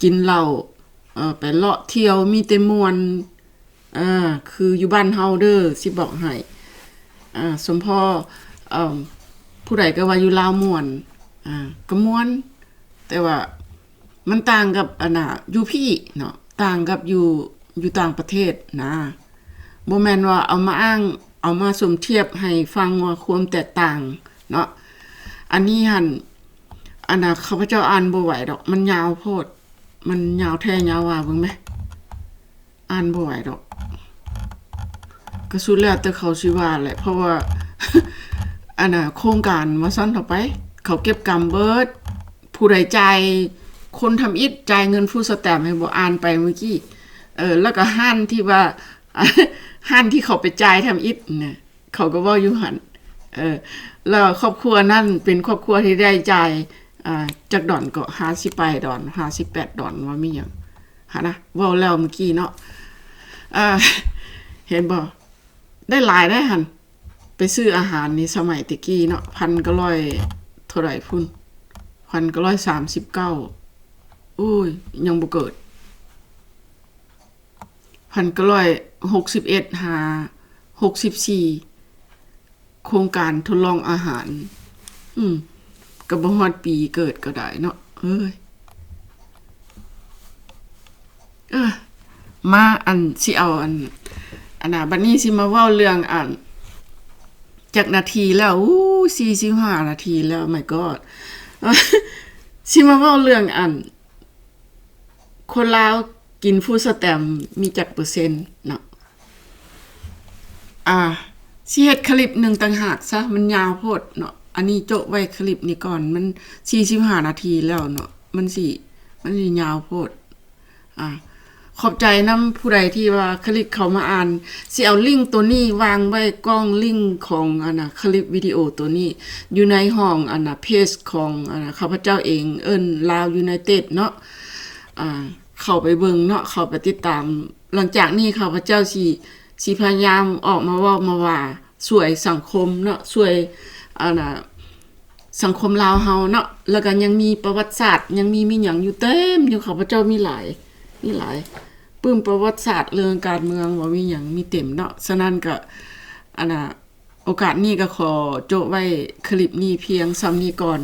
ກິນເຫຼົ້າ ເອີ ໄປເລາະທ່ຽວ ມີແຕ່ມ່ວນ ເອີ ຄືຢູ່ບ້ານເຮົາເດີ ຊິບອກໃຫ້ ເອີ ສົມພໍ ເອີ ຜູ້ໃດກໍວ່າຢູ່ລາວມ່ວນ ເອີ ກໍມ່ວນ ແຕ່ວ່າ ມັນຕ່າງກັບ ອັນນ່າ ຢູ່ພີ້ເນາະ ຕ່າງກັບຢູ່ ຢູ່ຕ່າງປະເທດນະ. ບໍ່ແມ່ນວ່າເອົາມາອ້າງ ເອົາມາສົມທຽບໃຫ້ຟັງວ່າຄວາມແຕກຕ່າງເນາະ. ອັນນີ້ຫັ້ນ ອັນນ່າ ຂ້າພະເຈົ້າອ່ານບໍ່ໄຫວດອກ ມັນຍາວໂພດ ມັນຍາວແທ້ຍາວວ່າ ເບິ່ງແມ ອ່ານບໍ່ໄຫວດອກ ກໍສຸດແລ້ວແຕ່ເຂົາຊິວ່າແຫຼະ ເພາະວ່າ ອັນນ່າ ໂຄງການວ່າຊັ້ນເຖາະໄປ ເຂົາເກັບກຳເບິດ ຜູ້ໃດຈ່າຍ ຄົນທຳອິດຈ່າຍເງິນຟູດສະແຕັມໃຫ້ບໍ່ ອ່ານໄປມື້ກີ້ ເອີ ແລ້ວກໍຮ້ານທີ່ວ່າ ຮ້ານທີ່ເຂົາໄປຈ່າຍທຳອິດນະ ເຂົາກໍເວົ້າຢູ່ຫັ້ນ ເອີ ແລ້ວຄອບຄົວນັ້ນເປັນຄອບຄົວທີ່ໄດ້ຈ່າຍ ອ່າ ຈັກດອນເກາະ ຫ້າສິບປາຍດອນ ຫ້າສິບແປດດອນ ວ່າມີຫຍັງຫັ້ນນະ ເວົ້າແລ້ວມື້ກີ້ເນາະ ເອີ ເຫັນບໍ່ ໄດ້ຫຼາຍໄດ໋ຫັ້ນ ໄປຊື້ອາຫານນີ້ ສະໄໝແຕ່ກີ້ເນາະ ພັນເກົ້າຮ້ອຍເທົ່າໃດພຸ້ນ ຂ ພັນເກົ້າຮ້ອຍສາມສິບເກົ້າ ໂອ້ຍ ຍັງບໍ່ເກີດ. ພັນເກົ້າຮ້ອຍຫົກສິບເອັດຫາຫົກສິບສີ່ ໂຄງການທົດລອງອາຫານ ອືມ ກໍບໍ່ຮອດປີເກີດກໍໄດ້ເນາະ ເອີຍ. ເອີ ມາ ອັນ ຊິເອົາ ອັນ ອັນນ່າ ບັດນີ້ຊິມາເວົ້າເລື່ອງ ອັນ ຈັກນາທີແລ້ວ? ອູ້ ສີ່ສິບຫ້ານາທີແລ້ວ my god. ຊິມາເວົ້າເລື່ອງ ອັນ ຄົນລາວກິນຟູດສະແຕັມມີຈັກເປີເຊັນເນາະ. ອ່າ ຊິເຮັດຄລິບໜຶ່ງຕ່າງຫາກຊະ ມັນຍາວໂພດເນາະ. ອັນນີ້ໂຈະໄວ້ຄລິບນີ້ກ່ອນ ມັນສີ່ສິບຫ້ານາທີແລ້ວເນາະ ມັນຊິ ມັນຊິຍາວໂພດ. ອ່າ ຂອບໃຈນຳຜູ້ໃດທີ່ວ່າຄລິກເຂົ້າມາອ່ານ. ຊິເອົາລິງໂຕນີ້ວາງໄວ້ກ້ອງລິງຂອງ ອັນນ່າ ຄລິບວິດີໂອໂຕນີ້ ຢູ່ໃນຫ້ອງ ອັນນ່າ ເພຈຂອງ ອັນນ່າ ຂ້າພະເຈົ້າເອງ ເອີ້ນ Lao United ເນາະ. ອ່າ ເຂົ້າໄປເບິ່ງເນາະ ເຂົ້າໄປຕິດຕາມ. ຫຼັງຈາກນີ້ຂ້າພະເຈົ້າຊິ ຊິພະຍາຍາມອອກມາເວົ້າມາວ່າ ຊ່ວຍສັງຄົມເນາະ ຊ່ວຍ ອັນນ່າ ສັງຄົມລາວເຮົາເນາະ. ແລ້ວກໍຍັງມີປະຫວັດສາດ ຍັງມີ ມີຫຍັງຢູ່ເຕັມຢູ່. ຂ້າພະເຈົ້າມີຫຼາຍ ມີຫຼາຍ ປຶ້ມປະຫວັດສາດ ເລື່ອງການເມືອງ ວ່າມີຫຍັງ ມີເຕັມເນາະ. ສະນັ້ນກໍ ອັນນ່າ ໂອກາດນີ້ກໍຂໍໂຈະໄວ້ຄລິບນີ້ພຽງສ່ຳນີ້ກ່ອນ.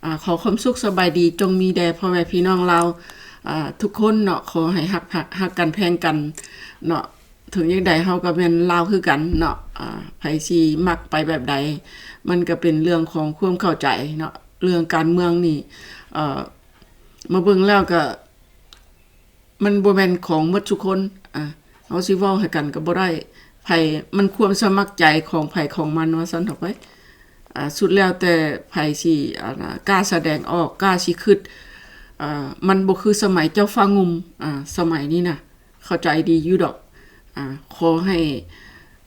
ອາ ຂໍຄວາມສຸກສະບາຍດີຈົ່ງມີແດ່ພໍ່ແມ່ພີ່ນ້ອງລາວ ອາ ທຸກຄົນເນາະ. ຂໍໃຫ້ຮັກ ຮັກກັນແພງກັນເນາະ. ເຖິງຢ່າງໃດເຮົາກໍແມ່ນລາວຄືກັນເນາະ. ອາ ໃຜຊິມັກໄປແບບໃດ ມັນກໍເປັນເລື່ອງຂອງຄວາມເຂົ້າໃຈເນາະ. ເລື່ອງການເມືອງນີ້ ເອີ ມາເບິ່ງແລ້ວກໍ ມັນບໍ່ແມ່ນຂອງໝົດທຸກຄົນ. ອາ ເຮົາຊິເວົ້າໃຫ້ກັນກໍບໍ່ໄດ້. ໃຜ ມັນຄວາມສະໝັກໃຈຂອງໃຜຂອງມັນ ວ່າຊັ້ນເຖາະໄປ. ອາ ສຸດແລ້ວແຕ່ໃຜຊິ ອັນນ່າ ກ້າສະແດງອອກ ກ້າຊິຄິດ. ອາ ມັນບໍ່ຄືສະໄໝເຈົ້າຟ້າງຸ່ມ. ອາ ສະໄໝນີ້ນະ ເຂົ້າໃຈດີຢູ່ດອກ. ອາ ຂໍໃຫ້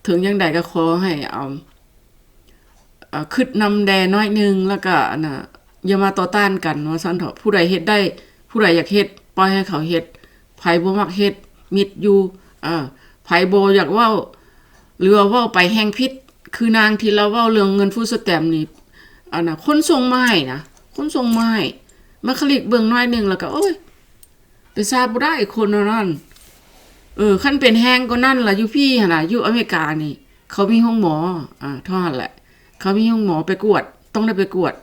ເຖິງຢ່າງໃດກໍຂໍໃຫ້ ເອົາ ເອີ ຄິດນຳແດ່ໜ້ອຍໜຶ່ງ ແລ້ວກໍ ອັນນ່າ ຢ່າມາຕໍ່ຕ້ານກັນ ວ່າຊັ້ນເຖາະ. ຜູ້ໃດເຮັດໄດ້ ຜູ້ໃດຢາກເຮັດ ປ່ອຍໃຫ້ເຂົາເຮັດ. ໃຜບໍ່ມັກເຮັດ ມິດຢູ່. ເອີ ໃຜບໍ່ຢາກເວົ້າ ຫຼືວ່າເວົ້າໄປແຮ່ງຜິດ ຄືນາງທີ່ລາວເວົ້າເລື່ອງເງິນຟູດສະແຕັມນີ້ ອັນນ່າ ຄົນສົ່ງມາໃຫ້ນະ ຄົນສົ່ງມາໃຫ້ ມາຄລິກເບິ່ງໜ້ອຍໜຶ່ງ ແລ້ວກໍ ໂອ້ຍ ໄປຊາດບໍ່ໄດ້ຄົນແນວນັ້ນ. ເອີ ຄັນເປັນແຮງກວ່ານັ້ນລະ ຢູ່ພີ້ຫັ້ນນະ ຢູ່ອາເມລິການີ້ ເຂົາມີໂຮງໝໍ ອາ ເທົ່ານັ້ນແຫຼະ. ເຂົາມີໂຮງໝໍໄປກວດ ຕ້ອງໄດ້ໄປກວດ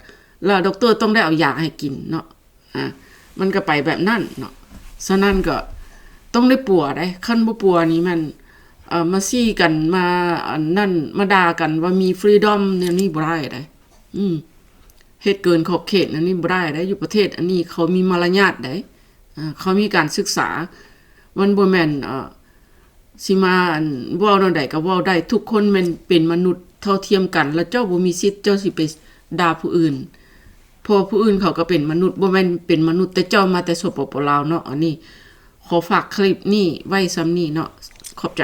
ແລ້ວດັອກເຕີຕ້ອງໄດ້ເອົາຢາໃຫ້ກິນເນາະ. ອາ ມັນກໍໄປແບບນັ້ນເນາະ. ສະນັ້ນກໍຕ້ອງໄດ້ປົວເດ້. ຄັນບໍ່ປົວນີ້ແມ່ນ ເອີ ມາຊີ້ກັນ ມາອັນນັ້ນ ມາດ່າກັນວ່າມີຟຣີດອມແນວນີ້ບໍ່ໄດ້ເດ້. ອືມ ເຮັດເກີນຂອບເຂດແນວນີ້ບໍ່ໄດ້ເດ້. ຢູ່ປະເທດອັນນີ້ເຂົາມີມາລະຍາດເດ້. ອາ ເຂົາມີການສຶກສາ. ມັນບໍ່ແມ່ນ ເອີ ຊິມາ ອັນ ເວົ້າແນວໃດກໍເວົ້າໄດ້. ທຸກຄົນແມ່ນເປັນມະນຸດເທົ່າທຽມກັນ ແລ້ວເຈົ້າບໍ່ມີສິດ ເຈົ້າຊິໄປດ່າຜູ້ອື່ນ ເພາະວ່າຜູ້ອື່ນເຂົາກໍເປັນມະນຸດ ບໍ່ແມ່ນເປັນມະນຸດແຕ່ເຈົ້າ. ມາແຕ່ ສປປ ລາວ ເນາະ. ອັນນີ້ຂໍຝາກຄລິບນີ້ໄວ້ສ່ຳນີ້ເນາະ. ຂອບໃຈ.